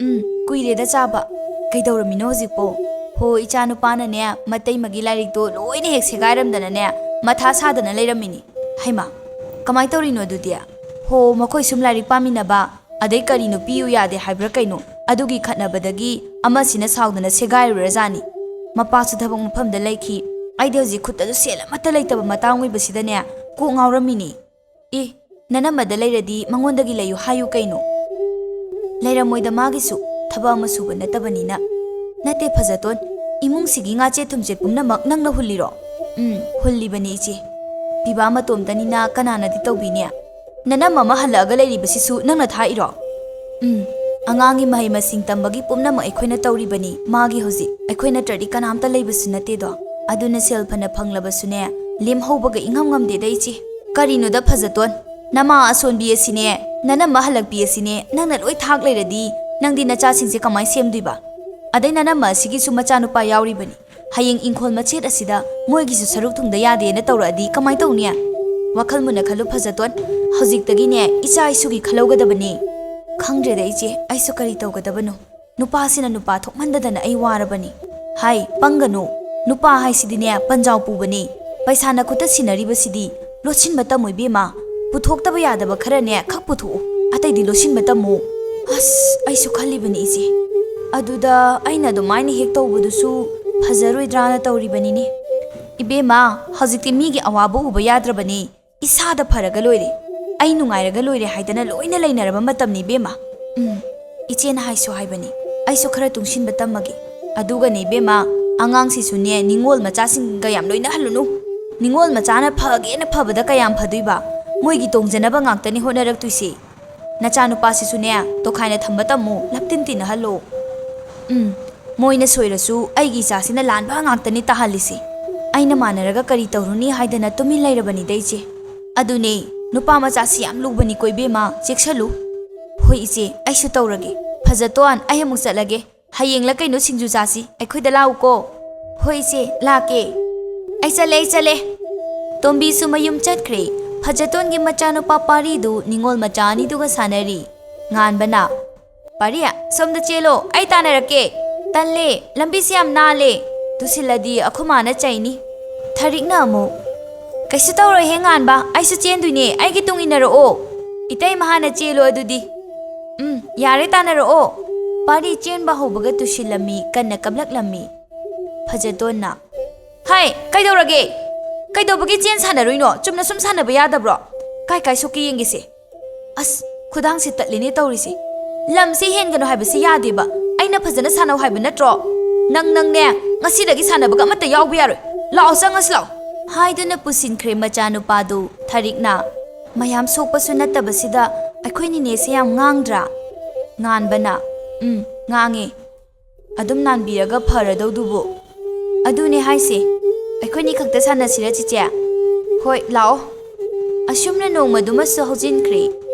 ꯎꯝ, ꯀꯨꯏꯔꯦꯗ ꯆꯥꯕ꯫ ꯀꯩꯗꯧꯔꯝꯃꯤꯅꯣ ꯍꯧꯖꯤꯛꯄꯣ? ꯍꯣ, ꯏꯆꯥ ꯅꯨꯄꯥꯅꯅꯦ ꯃꯇꯩꯃꯒꯤ ꯂꯥꯏꯔꯤꯛꯇꯣ ꯂꯣꯏꯅ ꯍꯦꯛ ꯁꯦꯒꯥꯏꯔꯝꯗꯅꯅꯦ ꯃꯊꯥ ꯁꯥꯗꯅ ꯂꯩꯔꯝꯃꯤꯅꯤ꯫ ꯍꯩꯃꯥ, ꯀꯃꯥꯏ ꯇꯧꯔꯤꯅꯣ ꯑꯗꯨꯗꯤ? ꯍꯣ, ꯃꯈꯣꯏ ꯁꯨꯝ ꯂꯥꯏꯔꯤꯛ ꯄꯥꯃꯤꯟꯅꯕ, ꯑꯗꯩ ꯀꯔꯤꯅꯣ ꯄꯤꯌꯨ ꯌꯥꯗꯦ ꯍꯥꯏꯕ꯭ꯔꯥ ꯀꯩꯅꯣ, ꯑꯗꯨꯒꯤ ꯈꯠꯅꯕꯗꯒꯤ ꯑꯃꯁꯤꯅ ꯁꯥꯎꯗꯅ ꯁꯦꯒꯥꯏꯔꯨꯔꯖꯥꯠꯅꯤ꯫ ꯃꯄꯥꯁꯨ ꯊꯕꯛ ꯃꯐꯝꯗ ꯂꯩꯈꯤ꯫ ꯑꯩꯗꯤ ꯍꯧꯖꯤꯛ ꯈꯨꯠꯇꯁꯨ ꯁꯦꯜ ꯑꯃꯠꯇ ꯂꯩꯇꯕ ꯃꯇꯥꯡ ꯑꯣꯏꯕꯁꯤꯗꯅꯦ ꯀꯣꯛ ꯉꯥꯎꯔꯝꯃꯤꯅꯤ꯫ ꯑꯦ, ꯅꯅꯝꯃꯗ ꯂꯩꯔꯗꯤ ꯃꯉꯣꯟꯗꯒꯤ ꯂꯩꯌꯨ ꯍꯥꯏꯌꯨ ꯀꯩꯅꯣ꯫ ꯂꯩꯔꯝꯃꯣꯏꯗ ꯃꯥꯒꯤꯁꯨ, ꯊꯕꯛ ꯑꯃ ꯁꯨꯕ ꯅꯠꯇꯕꯅꯤꯅ꯫ ꯅꯠꯇꯦ ꯐꯖꯇꯣꯟ, ꯏꯃꯨꯡꯁꯤꯒꯤ ꯉꯥꯆꯦꯠ ꯊꯨꯝꯆꯦꯠ ꯄꯨꯝꯅꯃꯛ ꯅꯪꯅ ꯍꯨꯜꯂꯤꯔꯣ? ꯎꯝ, ꯍꯨꯜꯂꯤꯕꯅꯤ ꯏꯆꯦ꯫ ꯄꯤꯕꯥ ꯃꯇꯣꯝꯇꯅꯤꯅ ꯀꯅꯥꯅꯗꯤ ꯇꯧꯕꯤꯅꯤ? ꯅꯅꯝꯃ ꯑꯃ ꯍꯜꯂꯛꯑꯒ ꯂꯩꯔꯤꯕꯁꯤꯁꯨ ꯅꯪꯅ ꯊꯥꯛꯏꯔꯣ? ꯎꯝ, ꯑꯉꯥꯡꯒꯤ ꯃꯍꯩ ꯃꯁꯤꯡ ꯇꯝꯕꯒꯤ ꯄꯨꯝꯅꯃꯛ ꯑꯩꯈꯣꯏꯅ ꯇꯧꯔꯤꯕꯅꯤ꯫ ꯃꯥꯒꯤ ꯍꯧꯖꯤꯛ ꯑꯩꯈꯣꯏ ꯅꯠꯇ꯭ꯔꯗꯤ ꯀꯅꯥꯝꯇ ꯂꯩꯕꯁꯨ ꯅꯠꯇꯦꯗꯣ꯫ ꯑꯗꯨꯅ ꯁꯦꯜ ꯐꯅ ꯐꯪꯂꯕꯁꯨꯅꯦ, ꯂꯦꯝꯍꯧꯕꯒ ꯏꯉꯝ ꯉꯝꯗꯦꯗ ꯏꯆꯦ꯫ ꯀꯔꯤꯅꯣꯗ ꯐꯖꯇꯣꯟ? ꯅꯃꯥ ꯑꯁꯣꯟꯕꯤ ꯑꯁꯤꯅꯦ, ꯅꯅꯝꯃ ꯍꯜꯂꯛꯄꯤ ꯑꯁꯤꯅꯦ, ꯅꯪꯅ ꯂꯣꯏ ꯊꯥꯛ ꯂꯩꯔꯗꯤ ꯅꯪꯗꯤ ꯅꯆꯥꯁꯤꯡꯁꯦ ꯀꯃꯥꯏꯅ ꯁꯦꯝꯗꯣꯏꯕ? ꯑꯗꯩ ꯅꯅꯝꯃ ꯑꯁꯤꯒꯤꯁꯨ ꯃꯆꯥꯅꯨꯄꯥ ꯌꯥꯎꯔꯤꯕꯅꯤ꯫ ꯍꯌꯦꯡ ꯏꯪꯈꯣꯜ ꯃꯆꯦꯠ ꯑꯁꯤꯗ ꯃꯣꯏꯒꯤꯁꯨ ꯁꯔꯨꯛ ꯊꯨꯡꯗ ꯌꯥꯗꯦꯅ ꯇꯧꯔꯛꯑꯗꯤ ꯀꯃꯥꯏ ꯇꯧꯅꯤ? ꯋꯥꯈꯜ ꯃꯨꯟꯅ ꯈꯜꯂꯨ ꯐꯖꯇꯣꯟ꯫ ꯍꯧꯖꯤꯛꯇꯒꯤꯅꯦ ꯏꯆꯥ ꯏꯁꯨꯒꯤ ꯈꯜꯍꯧꯒꯗꯕꯅꯤ꯫ ꯈꯪꯗ꯭ꯔꯦꯗ ꯏꯆꯦ, ꯑꯩꯁꯨ ꯀꯔꯤ ꯇꯧꯒꯗꯕꯅꯣ? ꯅꯨꯄꯥꯁꯤꯅ ꯅꯨꯄꯥ ꯊꯣꯛꯃꯟꯗꯗꯅ ꯑꯩ ꯋꯥꯔꯕꯅꯤ꯫ ꯍꯥꯏ, ꯄꯪꯒꯅꯨ꯫ ꯅꯨꯄꯥ ꯍꯥꯏꯁꯤꯗꯤꯅꯦ ꯄꯟꯖꯥꯎ ꯄꯨꯕꯅꯤ꯫ ꯄꯩꯁꯥ ꯅꯈꯨꯠꯇ ꯁꯤꯟꯅꯔꯤꯕꯁꯤꯗꯤ ꯂꯣꯠꯁꯤꯟꯕ ꯇꯝꯃꯨ ꯏꯕꯦꯝꯃ꯫ ꯄꯨꯊꯣꯛꯇꯕ ꯌꯥꯗꯕ ꯈꯔꯅꯦ ꯈꯛ ꯄꯨꯊꯣꯛꯎ꯫ ꯑꯇꯩꯗꯤ ꯂꯣꯠꯁꯤꯟꯕ ꯇꯝꯃꯨ꯫ ꯑꯁ, ꯑꯩꯁꯨ ꯈꯜꯂꯤꯕꯅꯤ ꯏꯆꯦ꯫ ꯑꯗꯨꯗ ꯑꯩꯅ ꯑꯗꯨꯃꯥꯏꯅ ꯍꯦꯛ ꯇꯧꯕꯗꯨꯁꯨ ꯐꯖꯔꯣꯏꯗ꯭ꯔꯥꯅ ꯇꯧꯔꯤꯕꯅꯤꯅꯦ꯫ ꯏꯕꯦꯝꯃ, ꯍꯧꯖꯤꯛꯇꯤ ꯃꯤꯒꯤ ꯑꯋꯥꯕ ꯎꯕ ꯌꯥꯗ꯭ꯔꯕꯅꯤ꯫ ꯏꯁꯥꯗ ꯐꯔꯒ ꯂꯣꯏꯔꯦ, ꯑꯩ ꯅꯨꯡꯉꯥꯏꯔꯒ ꯂꯣꯏꯔꯦ ꯍꯥꯏꯗꯅ ꯂꯣꯏꯅ ꯂꯩꯅꯔꯕ ꯃꯇꯝꯅꯤ ꯏꯕꯦꯝꯃ꯫ ꯎꯝ, ꯏꯆꯦꯅ ꯍꯥꯏꯁꯨ ꯍꯥꯏꯕꯅꯤ, ꯑꯩꯁꯨ ꯈꯔ ꯇꯨꯡꯁꯤꯟꯕ ꯇꯝꯃꯒꯦ꯫ ꯑꯗꯨꯒꯅꯦ ꯏꯕꯦꯝꯃ, ꯑꯉꯥꯡꯁꯤꯁꯨꯅꯦ ꯅꯤꯉꯣꯜ ꯃꯆꯥꯁꯤꯡꯒ ꯌꯥꯝ ꯂꯣꯏꯅꯍꯜꯂꯨꯅꯨ꯫ ꯅꯤꯉꯣꯜ ꯃꯆꯥꯅ ꯐꯒꯦꯅ ꯐꯕꯗ ꯀꯌꯥꯝ ꯐꯗꯣꯏꯕ? ꯃꯣꯏꯒꯤ ꯇꯣꯡꯖꯅꯕ ꯉꯥꯛꯇꯅꯤ ꯍꯣꯠꯅꯔꯛꯇꯣꯏꯁꯦ꯫ ꯅꯆꯥꯅꯨꯄꯥꯁꯤꯁꯨꯅꯦ ꯇꯣꯈꯥꯏꯅ ꯊꯝꯕ ꯇꯝꯃꯨ, ꯂꯞꯇꯤꯟ ꯇꯤꯟꯅꯍꯜꯂꯣ꯫ ꯎꯝ, ꯃꯣꯏꯅ ꯁꯣꯏꯔꯁꯨ ꯑꯩꯒꯤ ꯏꯆꯥꯁꯤꯅ ꯂꯥꯟꯕ ꯉꯥꯛꯇꯅꯤ ꯇꯥꯍꯜꯂꯤꯁꯦ꯫ ꯑꯩꯅ ꯃꯥꯟꯅꯔꯒ ꯀꯔꯤ ꯇꯧꯔꯨꯅꯤ ꯍꯥꯏꯗꯅ ꯇꯨꯃꯤꯟ ꯂꯩꯔꯕꯅꯤꯗ ꯏꯆꯦ꯫ ꯑꯗꯨꯅꯦ, ꯅꯨꯄꯥ ꯃꯆꯥꯁꯤ ꯌꯥꯝ ꯂꯨꯕꯅꯤꯀꯣ ꯏꯕꯦꯝꯃ, ꯆꯦꯛꯁꯜꯂꯨ꯫ ꯍꯣꯏ ꯏꯆꯦ, ꯑꯩꯁꯨ ꯇꯧꯔꯒꯦ꯫ ꯐꯖꯇꯣꯟ, ꯑꯩ ꯑꯃꯨꯛ ꯆꯠꯂꯒꯦ꯫ ꯍꯌꯦꯡꯂ ꯀꯩꯅꯣ ꯁꯤꯡꯖꯨ ꯆꯥꯁꯤ, ꯑꯩꯈꯣꯏꯗ ꯂꯥꯛꯎꯀꯣ꯫ ꯍꯣꯏ ꯏꯆꯦ, ꯂꯥꯛꯀꯦ꯫ ꯑꯩ ꯆꯠꯂꯦ, ꯑꯩ ꯆꯠꯂꯦ꯫ ꯇꯣꯝꯕꯤꯁꯨ ꯃꯌꯨꯝ ꯆꯠꯈ꯭ꯔꯦ꯫ ꯐꯖꯇꯣꯟꯒꯤ ꯃꯆꯥꯅꯨꯄꯥ ꯄꯥꯔꯤꯗꯨ ꯅꯤꯉꯣꯜ ꯃꯆꯥ ꯑꯅꯤꯗꯨꯒ ꯁꯥꯟꯅꯔꯤ꯫ ꯉꯥꯟꯕꯅ, "ꯄꯥꯔꯤ, ꯁꯣꯝꯗ ꯆꯦꯜꯂꯣ, ꯑꯩ ꯇꯥꯟꯅꯔꯛꯀꯦ꯫ ꯇꯜꯂꯦ, ꯂꯝꯕꯤꯁꯦ ꯌꯥꯝ ꯅꯥꯜꯂꯦ꯫ ꯇꯨꯁꯤꯜꯂꯗꯤ ꯑꯩꯈꯣꯏ ꯃꯥꯅ ꯆꯩꯅꯤ꯫" ꯊꯔꯤꯛꯅ ꯑꯃꯨꯛ, "ꯀꯩꯁꯨ ꯇꯧꯔꯣꯏꯍꯦ ꯉꯥꯟꯕ, ꯑꯩꯁꯨ ꯆꯦꯟꯗꯣꯏꯅꯦ, ꯑꯩꯒꯤ ꯇꯨꯡ ꯏꯟꯅꯔꯛꯑꯣ꯫ ꯏꯇꯩꯃ ꯍꯥꯟꯅ ꯆꯦꯜꯂꯣ ꯑꯗꯨꯗꯤ꯫ ꯎꯝ, ꯌꯥꯔꯦ, ꯇꯥꯟꯅꯔꯛꯑꯣ꯫" ꯄꯥꯔꯤ ꯆꯦꯟꯕ ꯍꯧꯕꯒ ꯇꯨꯁꯤꯜꯂꯝꯃꯤ, ꯀꯟꯅ ꯀꯞꯂꯛꯂꯝꯃꯤ꯫ ꯐꯖꯇꯣꯟꯅ, "ꯍꯥꯏ, ꯀꯩꯗꯧꯔꯒꯦ? ꯀꯩꯗꯧꯕꯒꯤ ꯆꯦꯟ ꯁꯥꯟꯅꯔꯨꯏꯅꯣ? ꯆꯨꯝꯅ ꯁꯨꯝ ꯁꯥꯟꯅꯕ ꯌꯥꯗꯕ꯭ꯔꯣ? ꯀꯥꯏ ꯀꯥꯏ ꯁꯣꯛꯀꯦ ꯌꯦꯡꯒꯦꯁꯦ꯫" ꯑꯁ, ꯈꯨꯗꯥꯡꯁꯦ ꯇꯠꯂꯤꯅꯦ ꯇꯧꯔꯤꯁꯦ꯫ ꯂꯝꯁꯦ ꯍꯦꯟꯒꯅꯨ ꯍꯥꯏꯕꯁꯦ ꯌꯥꯗꯦꯕ꯫ ꯑꯩꯅ ꯐꯖꯅ ꯁꯥꯟꯅꯧ ꯍꯥꯏꯕ ꯅꯠꯇ꯭ꯔꯣ? ꯅꯪ, ꯅꯪꯅꯦ, ꯉꯁꯤꯗꯒꯤ ꯁꯥꯟꯅꯕꯒ ꯑꯃꯠꯇ ꯌꯥꯎꯕ ꯌꯥꯔꯣꯏ꯫ ꯂꯥꯛꯑꯣ, ꯆꯪꯉꯁꯤ ꯂꯥꯛꯑꯣ꯫ ꯍꯥꯏꯗꯨꯅ ꯄꯨꯁꯤꯟꯈ꯭ꯔꯦ ꯃꯆꯥꯅꯨꯄꯥꯗꯨ ꯊꯔꯤꯛꯅ꯫ ꯃꯌꯥꯝ ꯁꯣꯛꯄꯁꯨ ꯅꯠꯇꯕꯁꯤꯗ ꯑꯩꯈꯣꯏ ꯅꯤꯅꯦꯁꯦ ꯌꯥꯝ ꯉꯥꯡꯗ꯭ꯔꯥ? ꯉꯥꯟꯕꯅ, "ꯎꯝ, ꯉꯥꯡꯉꯦ꯫ ꯑꯗꯨꯝ ꯅꯥꯟꯕꯤꯔꯒ ꯐꯔꯗꯧꯗꯨꯕꯨ꯫" "ꯑꯗꯨꯅꯦ ꯍꯥꯏꯁꯦ꯫ ꯑꯩꯈꯣꯏꯅꯤ ꯈꯛꯇ ꯁꯥꯟꯅꯁꯤꯔ, ꯆꯤꯆꯦ?" "ꯍꯣꯏ, ꯂꯥꯛꯑꯣ꯫" ꯑꯁꯨꯝꯅ ꯅꯣꯡꯃꯗꯨꯃꯁꯨ ꯍꯧꯖꯤꯟꯈ꯭ꯔꯦ꯫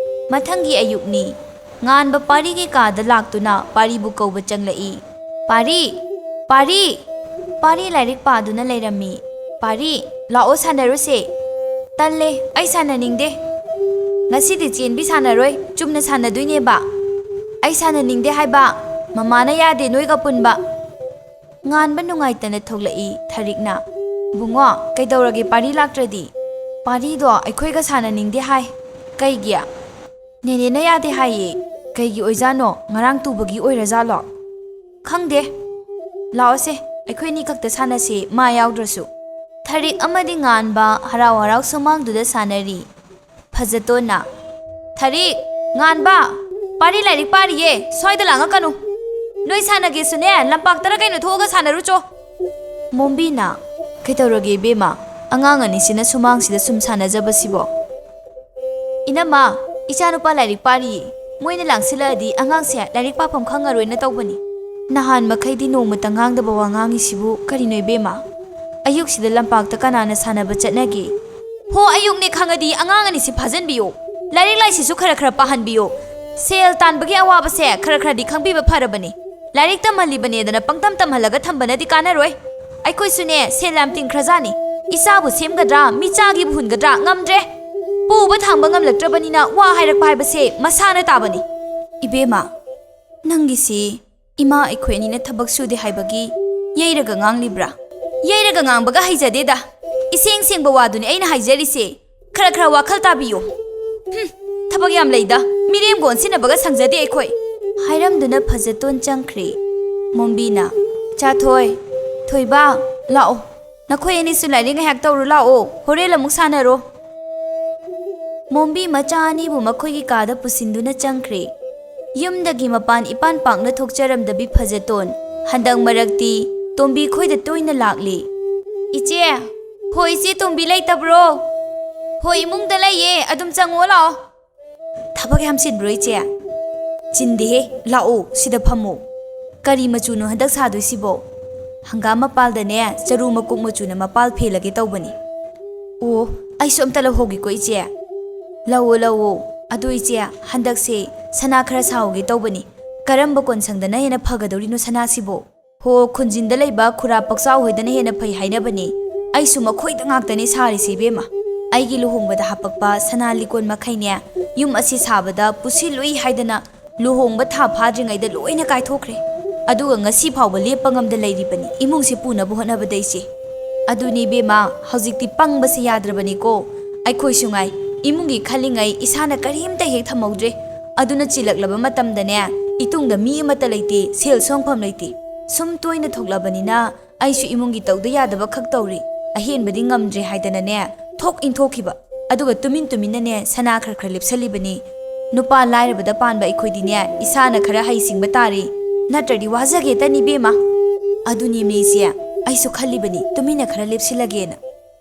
ꯃꯊꯪꯒꯤ ꯑꯌꯨꯛꯅꯤ꯫ ꯉꯥꯟꯕ ꯄꯥꯔꯤꯒꯤ ꯀꯥꯗ ꯂꯥꯛꯇꯨꯅ ꯄꯥꯔꯤꯕꯨ ꯀꯧꯕ ꯆꯪꯂꯛꯏ꯫ "ꯄꯥꯔꯤ! ꯄꯥꯔꯤ!" ꯄꯥꯔꯤ ꯂꯥꯏꯔꯤꯛ ꯄꯥꯗꯨꯅ ꯂꯩꯔꯝꯃꯤ꯫ "ꯄꯥꯔꯤ, ꯂꯥꯛꯑꯣ ꯁꯥꯟꯅꯔꯨꯁꯦ꯫" "ꯇꯜꯂꯦ, ꯑꯩ ꯁꯥꯟꯅꯅꯤꯡꯗꯦ꯫ ꯉꯁꯤꯗꯤ ꯆꯦꯟꯕꯤ ꯁꯥꯟꯅꯔꯣꯏ, ꯆꯨꯝꯅ ꯁꯥꯟꯅꯗꯣꯏꯅꯦꯕ꯫ ꯑꯩ ꯁꯥꯟꯅꯅꯤꯡꯗꯦ ꯍꯥꯏꯕ꯫ ꯃꯃꯥꯅ ꯌꯥꯗꯦ ꯅꯣꯏꯒ ꯄꯨꯟꯕ꯫" ꯉꯥꯟꯕ ꯅꯨꯡꯉꯥꯏꯇꯅ ꯊꯣꯛꯂꯛꯏ꯫ ꯊꯔꯤꯛꯅ, "ꯕꯨꯡꯉꯣ, ꯀꯩꯗꯧꯔꯒꯦ ꯄꯥꯔꯤ ꯂꯥꯛꯇ꯭ꯔꯗꯤ?" "ꯄꯥꯔꯤꯗꯣ ꯑꯩꯈꯣꯏꯒ ꯁꯥꯟꯅꯅꯤꯡꯗꯦ ꯍꯥꯏ꯫" "ꯀꯩꯒꯤ?" "ꯅꯦꯅꯦꯅ ꯌꯥꯗꯦ ꯍꯥꯏꯌꯦ꯫ ꯀꯩꯒꯤ ꯑꯣꯏꯖꯥꯠꯅꯣ? ꯉꯔꯥꯡ ꯇꯨꯕꯒꯤ ꯑꯣꯏꯔꯖꯥꯠꯂꯣ?" "ꯈꯪꯗꯦ꯫ ꯂꯥꯛꯑꯣꯁꯦ, ꯑꯩꯈꯣꯏꯅꯤ ꯈꯛꯇ ꯁꯥꯟꯅꯁꯦ, ꯃꯥ ꯌꯥꯎꯗ꯭ꯔꯁꯨ꯫" ꯊꯔꯤꯛ ꯑꯃꯗꯤ ꯉꯥꯟꯕ ꯍꯔꯥꯎ ꯍꯔꯥꯎ ꯁꯨꯃꯥꯡꯗꯨꯗ ꯁꯥꯟꯅꯔꯤ꯫ ꯐꯖꯇꯣꯟꯅ, "ꯊꯔꯤꯛ, ꯉꯥꯟꯕ, ꯄꯥꯔꯤ ꯂꯥꯏꯔꯤꯛ ꯄꯥꯔꯤꯌꯦ, ꯁ꯭ꯋꯥꯏꯗ ꯂꯥꯡꯉꯛꯀꯅꯨ꯫ ꯅꯣꯏ ꯁꯥꯟꯅꯒꯦꯁꯨꯅꯦ, ꯂꯝꯄꯥꯛꯇꯔ ꯀꯩꯅꯣ ꯊꯣꯛꯑꯒ ꯁꯥꯟꯅꯔꯨꯆꯣ꯫" ꯃꯣꯝꯕꯤꯅ, "ꯀꯩꯗꯧꯔꯒꯦ ꯏꯕꯦꯝꯃ? ꯑꯉꯥꯡ ꯑꯅꯤꯁꯤꯅ ꯁꯨꯃꯥꯡꯁꯤꯗ ꯁꯨꯝ ꯁꯥꯟꯅꯖꯕꯁꯤꯕꯣ?" "ꯏꯅꯝꯃ, ꯏꯆꯥꯅꯨꯄꯥ ꯂꯥꯏꯔꯤꯛ ꯄꯥꯔꯤꯌꯦ꯫ ꯃꯣꯏꯅ ꯂꯥꯡꯁꯤꯜꯂꯛꯑꯗꯤ ꯑꯉꯥꯡꯁꯦ ꯂꯥꯏꯔꯤꯛ ꯄꯥꯐꯝ ꯈꯪꯉꯔꯣꯏꯅ ꯇꯧꯕꯅꯤ꯫" "ꯅꯍꯥꯟ ꯃꯈꯩꯗꯤ ꯅꯣꯡꯃꯇ ꯉꯥꯡꯗꯕ ꯋꯥ ꯉꯥꯡꯉꯤꯁꯤꯕꯨ ꯀꯔꯤꯅꯣ ꯏꯕꯦꯝꯃ? ꯑꯌꯨꯛꯁꯤꯗ ꯂꯝꯄꯥꯛꯇ ꯀꯅꯥꯅ ꯁꯥꯟꯅꯕ ꯆꯠꯅꯒꯦ?" "ꯍꯣ, ꯑꯌꯨꯛꯅꯦ ꯈꯪꯉꯗꯤ ꯑꯉꯥꯡ ꯑꯅꯤꯁꯤ ꯐꯥꯖꯟꯕꯤꯌꯣ꯫ ꯂꯥꯏꯔꯤꯛ ꯂꯥꯏꯁꯤꯁꯨ ꯈꯔ ꯈꯔ ꯄꯥꯍꯟꯕꯤꯌꯣ꯫ ꯁꯦꯜ ꯇꯥꯟꯕꯒꯤ ꯑꯋꯥꯕꯁꯦ ꯈꯔ ꯈꯔꯗꯤ ꯈꯪꯕꯤꯕ ꯐꯔꯕꯅꯤ꯫ ꯂꯥꯏꯔꯤꯛ ꯇꯝꯍꯜꯂꯤꯕꯅꯦꯗꯅ ꯄꯪꯇꯝ ꯇꯝꯍꯜꯂꯒ ꯊꯝꯕꯅꯗꯤ ꯀꯥꯟꯅꯔꯣꯏ꯫ ꯑꯩꯈꯣꯏꯁꯨꯅꯦ, ꯁꯦꯜ ꯌꯥꯝ ꯇꯤꯡꯈ꯭ꯔꯖꯥꯠꯅꯤ꯫ ꯏꯆꯥꯕꯨ ꯁꯦꯝꯒꯗ꯭ꯔꯥ, ꯃꯤꯆꯥꯒꯤꯕꯨ ꯍꯨꯟꯒꯗ꯭ꯔꯥ, ꯉꯝꯗ꯭ꯔꯦ꯫ ꯄꯨꯕ ꯊꯥꯡꯕ ꯉꯝꯂꯛꯇ꯭ꯔꯕꯅꯤꯅ ꯋꯥ ꯍꯥꯏꯔꯛꯄ ꯍꯥꯏꯕꯁꯦ ꯃꯁꯥꯅ ꯇꯥꯕꯅꯤ꯫" "ꯏꯕꯦꯝꯃ, ꯅꯪꯒꯤꯁꯤ ꯏꯃꯥ ꯑꯩꯈꯣꯏ ꯑꯅꯤꯅ ꯊꯕꯛ ꯁꯨꯗꯦ ꯍꯥꯏꯕꯒꯤ ꯌꯩꯔꯒ ꯉꯥꯡꯂꯤꯕ꯭ꯔꯥ?" "ꯌꯩꯔꯒ ꯉꯥꯡꯕꯒ ꯍꯩꯖꯗꯦꯗ꯫ ꯏꯁꯦꯡ ꯁꯦꯡꯕ ꯋꯥꯗꯨꯅꯤ ꯑꯩꯅ ꯍꯥꯏꯖꯔꯤꯁꯦ꯫ ꯈꯔ ꯈꯔ ꯋꯥꯈꯜ ꯇꯥꯕꯤꯌꯨ꯫" "ꯍꯨꯝ, ꯊꯕꯛ ꯌꯥꯝ ꯂꯩꯗ꯫ ꯃꯤꯔꯦꯝꯒ ꯑꯣꯟꯁꯤꯟꯅꯕꯒ ꯁꯪꯖꯗꯦ ꯑꯩꯈꯣꯏ꯫" ꯍꯥꯏꯔꯝꯗꯨꯅ ꯐꯖꯇꯣꯟ ꯆꯪꯈ꯭ꯔꯦ꯫ ꯃꯣꯝꯕꯤꯅ, "ꯆꯥꯊꯣꯏ, ꯊꯣꯏꯕ, ꯂꯥꯛꯑꯣ꯫ ꯅꯈꯣꯏ ꯑꯅꯤꯁꯨ ꯂꯥꯏꯔꯤꯛ ꯉꯥꯏꯍꯥꯛ ꯇꯧꯔꯨ ꯂꯥꯛꯑꯣ, ꯍꯣꯔꯦꯟ ꯑꯃꯨꯛ ꯁꯥꯟꯅꯔꯣ꯫" ꯃꯣꯝꯕꯤ ꯃꯆꯥ ꯑꯅꯤꯕꯨ ꯃꯈꯣꯏꯒꯤ ꯀꯥꯗ ꯄꯨꯁꯤꯟꯗꯨꯅ ꯆꯪꯈ꯭ꯔꯦ꯫ ꯌꯨꯝꯗꯒꯤ ꯃꯄꯥꯟ ꯏꯄꯥꯟ ꯄꯥꯛꯅ ꯊꯣꯛꯆꯔꯝꯗꯕꯤ ꯐꯖꯇꯣꯟ ꯍꯟꯗꯛ ꯃꯔꯛꯇꯤ ꯇꯣꯝꯕꯤ ꯈꯣꯏꯗ ꯇꯣꯏꯅ ꯂꯥꯛꯂꯤ꯫ "ꯏꯆꯦ!" "ꯍꯣꯏ, ꯏꯆꯦ ꯇꯣꯝꯕꯤ ꯂꯩꯇꯕ꯭ꯔꯣ?" "ꯍꯣꯏ, ꯏꯃꯨꯡꯗ ꯂꯩꯌꯦ, ꯑꯗꯨꯝ ꯆꯪꯉꯣ ꯂꯥꯛꯑꯣ꯫" "ꯊꯕꯛ ꯌꯥꯝ ꯆꯤꯟꯕ꯭ꯔꯣ, ꯏꯆꯦ?" ꯆꯤꯟꯗꯦꯍꯦ, ꯂꯥꯛꯑꯣ, ꯁꯤꯗ ꯐꯝꯃꯣ꯫ ꯀꯔꯤ ꯃꯆꯨꯅꯣ ꯍꯟꯗꯛ ꯁꯥꯗꯣꯏꯁꯤꯕꯣ? ꯍꯪꯒꯥꯝ ꯃꯄꯥꯜꯗꯅꯦ, ꯆꯔꯨ ꯃꯀꯨꯞ ꯃꯆꯨꯅ ꯃꯄꯥꯜ ꯐꯦꯜꯂꯒꯦ ꯇꯧꯕꯅꯤ꯫ ꯑꯣ, ꯑꯩꯁꯨ ꯑꯝꯇ ꯂꯧꯍꯧꯒꯦꯀꯣ, ꯏꯆꯦ꯫ ꯂꯧꯑꯣ, ꯂꯧꯑꯣ꯫ ꯑꯗꯨ ꯏꯆꯦ, ꯍꯟꯗꯛꯁꯦ ꯁꯅꯥ ꯈꯔ ꯁꯥꯍꯧꯒꯦ ꯇꯧꯕꯅꯤ꯫ ꯀꯔꯝꯕ ꯀꯣꯟꯁꯪꯗꯅ ꯍꯦꯟꯅ ꯐꯒꯗꯧꯔꯤꯅꯣ ꯁꯅꯥꯁꯤꯕꯣ? ꯍꯣ, ꯈꯨꯟꯖꯤꯟꯗ ꯂꯩꯕ ꯈꯨꯔꯥ ꯄꯛꯆꯥꯎ ꯍꯣꯏꯗꯅ ꯍꯦꯟꯅ ꯐꯩ ꯍꯥꯏꯅꯕꯅꯦ꯫ ꯑꯩꯁꯨ ꯃꯈꯣꯏꯗ ꯉꯥꯛꯇꯅꯦ ꯁꯥꯔꯤꯁꯦ, ꯏꯕꯦꯝꯃ꯫ ꯑꯩꯒꯤ ꯂꯨꯍꯣꯡꯕꯗ ꯍꯥꯄꯛꯄ ꯁꯅꯥ ꯂꯤꯀꯣꯟ ꯃꯈꯩꯅꯦ, ꯌꯨꯝ ꯑꯁꯤ ꯁꯥꯕꯗ ꯄꯨꯁꯤꯜꯂꯨꯏ ꯍꯥꯏꯗꯅ ꯂꯨꯍꯣꯡꯕ ꯊꯥ ꯐꯥꯗ꯭ꯔꯤꯉꯩꯗ ꯂꯣꯏꯅ ꯀꯥꯏꯊꯣꯛꯈ꯭ꯔꯦ꯫ ꯑꯗꯨꯒ ꯉꯁꯤ ꯐꯥꯎꯕ ꯂꯦꯞꯄ ꯉꯝꯗ ꯂꯩꯔꯤꯕꯅꯤ, ꯏꯃꯨꯡꯁꯦ ꯄꯨꯅꯕ ꯍꯣꯠꯅꯕꯗ, ꯏꯆꯦ꯫ ꯑꯗꯨꯅꯤ, ꯏꯕꯦꯝꯃ, ꯍꯧꯖꯤꯛꯇꯤ ꯄꯪꯕꯁꯦ ꯌꯥꯗ꯭ꯔꯕꯅꯤꯀꯣ꯫ ꯑꯩꯈꯣꯏꯁꯨ ꯉꯥꯏ, ꯏꯃꯨꯡꯒꯤ ꯈꯜꯂꯤꯉꯩ ꯏꯁꯥꯅ ꯀꯔꯤꯝꯇ ꯍꯦꯛ ꯊꯝꯍꯧꯗ꯭ꯔꯦ꯫ ꯑꯗꯨꯅ ꯆꯤꯜꯂꯛꯂꯕ ꯃꯇꯝꯗꯅꯦ, ꯏꯇꯨꯡꯗ ꯃꯤ ꯑꯃꯠꯇ ꯂꯩꯇꯦ, ꯁꯦꯜ ꯁꯣꯡꯐꯝ ꯂꯩꯇꯦ꯫ ꯁꯨꯝ ꯇꯣꯏꯅ ꯊꯣꯛꯂꯕꯅꯤꯅ ꯑꯩꯁꯨ ꯏꯃꯨꯡꯒꯤ ꯇꯧꯗ ꯌꯥꯗꯕ ꯈꯛ ꯇꯧꯔꯤ꯫ ꯑꯍꯦꯟꯕꯗꯤ ꯉꯝꯗ꯭ꯔꯦ ꯍꯥꯏꯗꯅꯅꯦ, ꯊꯣꯛ ꯏꯟꯊꯣꯛꯈꯤꯕ꯫ ꯑꯗꯨꯒ ꯇꯨꯃꯤꯟ ꯇꯨꯃꯤꯟꯅꯅꯦ ꯁꯅꯥ ꯈꯔ ꯈꯔ ꯂꯦꯞꯁꯜꯂꯤꯕꯅꯤ꯫ ꯅꯨꯄꯥ ꯂꯥꯏꯔꯕꯗ ꯄꯥꯟꯕ ꯑꯩꯈꯣꯏꯗꯤꯅꯦ, ꯏꯁꯥꯅ ꯈꯔ ꯍꯩꯁꯤꯡꯕ ꯇꯥꯔꯤ, ꯅꯠꯇ꯭ꯔꯗꯤ ꯋꯥꯖꯒꯦꯇꯅꯤ, ꯏꯕꯦꯝꯃ꯫ ꯑꯗꯨꯅꯤ ꯃꯤꯁꯦ, ꯑꯩꯁꯨ ꯈꯜꯂꯤꯕꯅꯤ ꯇꯨꯃꯤꯟꯅ ꯈꯔ ꯂꯦꯞꯁꯤꯜꯂꯒꯦꯅ꯫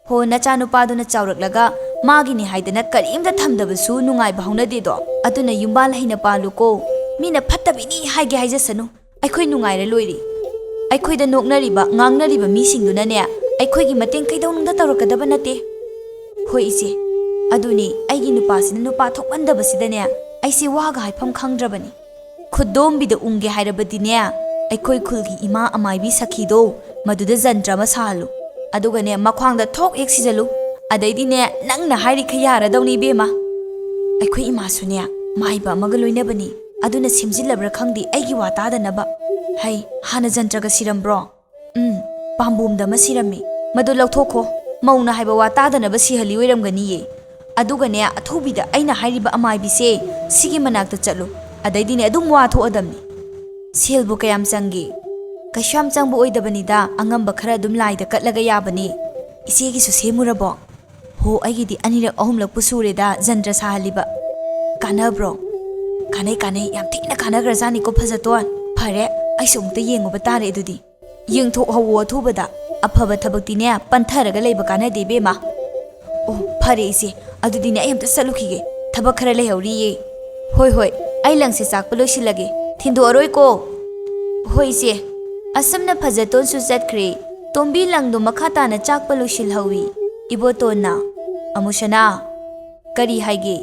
ꯍꯣ, ꯅꯆꯥꯅꯨꯄꯥꯗꯨꯅ ꯆꯥꯎꯔꯛꯂꯒ ꯃꯥꯒꯤꯅꯤ ꯍꯥꯏꯗꯅ ꯀꯔꯤꯝꯇ ꯊꯝꯗꯕꯁꯨ ꯅꯨꯡꯉꯥꯏꯕ ꯍꯧꯅꯗꯦꯗꯣ꯫ ꯑꯗꯨꯅ ꯌꯨꯝꯕꯥꯜ ꯍꯩꯅ ꯄꯥꯜꯂꯨꯀꯣ꯫ ꯃꯤꯅ ꯐꯠꯇꯕꯤꯅꯤ ꯍꯥꯏꯒꯦ ꯍꯥꯏꯖꯁꯅꯨ, ꯑꯩꯈꯣꯏ ꯅꯨꯡꯉꯥꯏꯔ ꯂꯣꯏꯔꯦ꯫ ꯑꯩꯈꯣꯏꯗ ꯅꯣꯛꯅꯔꯤꯕ, ꯉꯥꯡꯅꯔꯤꯕ ꯃꯤꯁꯤꯡꯗꯨꯅꯅꯦ, ꯑꯩꯈꯣꯏꯒꯤ ꯃꯇꯦꯡ ꯀꯩꯗꯧꯅꯨꯡꯗ ꯇꯧꯔꯛꯀꯗꯕ ꯅꯠꯇꯦ꯫ ꯍꯣꯏ ꯏꯆꯦ, ꯑꯗꯨꯅꯤ, ꯑꯩꯒꯤ ꯅꯨꯄꯥꯁꯤꯅ ꯅꯨꯄꯥ ꯊꯣꯛꯃꯟꯗꯕꯁꯤꯗꯅꯦ, ꯑꯩꯁꯦ ꯋꯥꯒ ꯍꯥꯏꯐꯝ ꯈꯪꯗ꯭ꯔꯕꯅꯤ꯫ ꯈꯨꯗꯣꯝꯕꯤꯗ ꯎꯪꯒꯦ ꯍꯥꯏꯔꯕꯗꯤꯅꯦ, ꯑꯩꯈꯣꯏ ꯈꯨꯜꯒꯤ ꯏꯃꯥ ꯑꯃꯥꯏꯕꯤ ꯁꯈꯤꯗꯣ, ꯃꯗꯨꯗ ꯖꯟꯇ꯭ꯔ ꯑꯃ ꯁꯥꯍꯜꯂꯨ꯫ ꯑꯗꯨꯒꯅꯦ, ꯃꯈ꯭ꯋꯥꯡꯗ ꯊꯣꯛ ꯍꯦꯛ ꯁꯤꯖꯜꯂꯨ꯫ ꯑꯗꯩꯗꯤꯅꯦ, ꯅꯪꯅ ꯍꯥꯏꯔꯤꯈꯩ ꯌꯥꯔꯗꯧꯅꯤ, ꯏꯕꯦꯝꯃ꯫ ꯑꯩꯈꯣꯏ ꯏꯃꯥꯁꯨꯅꯦ, ꯃꯥꯏꯕ ꯑꯃꯒ ꯂꯣꯏꯅꯕꯅꯤ꯫ ꯑꯗꯨꯅ ꯁꯦꯝꯖꯤꯜꯂꯕ꯭ꯔꯥ ꯈꯪꯗꯦ, ꯑꯩꯒꯤ ꯋꯥ ꯇꯥꯗꯅꯕ꯫ ꯍꯩ, ꯍꯥꯟꯅ ꯖꯟꯇ꯭ꯔꯒ ꯁꯤꯔꯝꯕ꯭ꯔꯣ? ꯎꯝ, ꯄꯥꯝꯕꯣꯝꯗ ꯑꯃ ꯁꯤꯔꯝꯃꯤ꯫ ꯃꯗꯨ ꯂꯧꯊꯣꯛꯈꯣ꯫ ꯃꯧꯅ ꯍꯥꯏꯕ ꯋꯥ ꯇꯥꯗꯅꯕ ꯁꯤꯍꯜꯂꯤ ꯑꯣꯏꯔꯝꯒꯅꯤꯌꯦ꯫ ꯑꯗꯨꯒꯅꯦ, ꯑꯊꯨꯕꯤꯗ ꯑꯩꯅ ꯍꯥꯏꯔꯤꯕ ꯑꯃꯥꯏꯕꯤꯁꯦ, ꯁꯤꯒꯤ ꯃꯅꯥꯛꯇ ꯆꯠꯂꯨ꯫ ꯑꯗꯩꯗꯤꯅꯦ, ꯑꯗꯨꯝ ꯋꯥ ꯊꯣꯛꯑꯗꯝꯅꯤ꯫ ꯁꯦꯜꯕꯨ ꯀꯌꯥꯝ ꯆꯪꯒꯦ? ꯀꯩꯁꯨ ꯌꯥꯝ ꯆꯪꯕ ꯑꯣꯏꯗꯕꯅꯤꯗ, ꯑꯉꯝꯕ ꯈꯔ ꯑꯗꯨꯝ ꯂꯥꯏꯗ ꯀꯠꯂꯒ ꯌꯥꯕꯅꯤ꯫ ꯏꯆꯦꯒꯤꯁꯨ ꯁꯦꯝꯃꯨꯔꯕꯣ? ꯍꯣ, ꯑꯩꯒꯤꯗꯤ ꯑꯅꯤꯔꯛ ꯑꯍꯨꯝꯂꯛꯄꯨ ꯁꯨꯔꯦꯗ ꯖꯟꯇ꯭ꯔ ꯁꯥꯍꯜꯂꯤꯕ꯫ ꯀꯥꯟꯅꯕ꯭ꯔꯣ? ꯀꯥꯟꯅꯩ, ꯀꯥꯟꯅꯩ, ꯌꯥꯝ ꯊꯤꯅ ꯀꯥꯟꯅꯈ꯭ꯔꯖꯥꯠꯅꯤꯀꯣ ꯐꯖꯇꯣꯟ꯫ ꯐꯔꯦ, ꯑꯩꯁꯨ ꯑꯃꯨꯛꯇ ꯌꯦꯡꯉꯨꯕ ꯇꯥꯔꯦ ꯑꯗꯨꯗꯤ꯫ ꯌꯦꯡꯊꯣꯛꯍꯧꯋꯣ ꯑꯊꯨꯕꯗ꯫ ꯑꯐꯕ ꯊꯕꯛꯇꯤꯅꯦ, ꯄꯟꯊꯔꯒ ꯂꯩꯕ ꯀꯥꯟꯅꯗꯦ, ꯏꯕꯦꯝꯃ꯫ ꯑꯣ, ꯐꯔꯦ ꯏꯆꯦ, ꯑꯗꯨꯗꯤꯅꯦ, ꯑꯩ ꯑꯝꯇ ꯆꯠꯂꯨꯈꯤꯒꯦ, ꯊꯕꯛ ꯈꯔ ꯂꯩꯍꯧꯔꯤꯌꯦ꯫ ꯍꯣꯏ, ꯍꯣꯏ, ꯑꯩ ꯂꯪꯁꯦ ꯆꯥꯛꯄ ꯂꯣꯏꯁꯤꯜꯂꯒꯦ꯫ ꯊꯤꯟꯗꯣꯛꯑꯔꯣꯏꯀꯣ꯫ ꯍꯣꯏ, ꯏꯆꯦ꯫ ꯑꯁꯨꯝꯅ ꯐꯖꯇꯣꯟꯁꯨ ꯆꯠꯈ꯭ꯔꯦ꯫ ꯇꯣꯝꯕꯤ ꯂꯪꯗꯣ ꯃꯈꯥ ꯇꯥꯅ ꯆꯥꯛꯄ ꯂꯣꯏꯁꯤꯜꯍꯧꯏ꯫ ꯏꯕꯣꯇꯣꯟꯅ, "ꯑꯃꯨꯁꯅꯥ, ꯀꯔꯤ ꯍꯥꯏꯒꯦ?"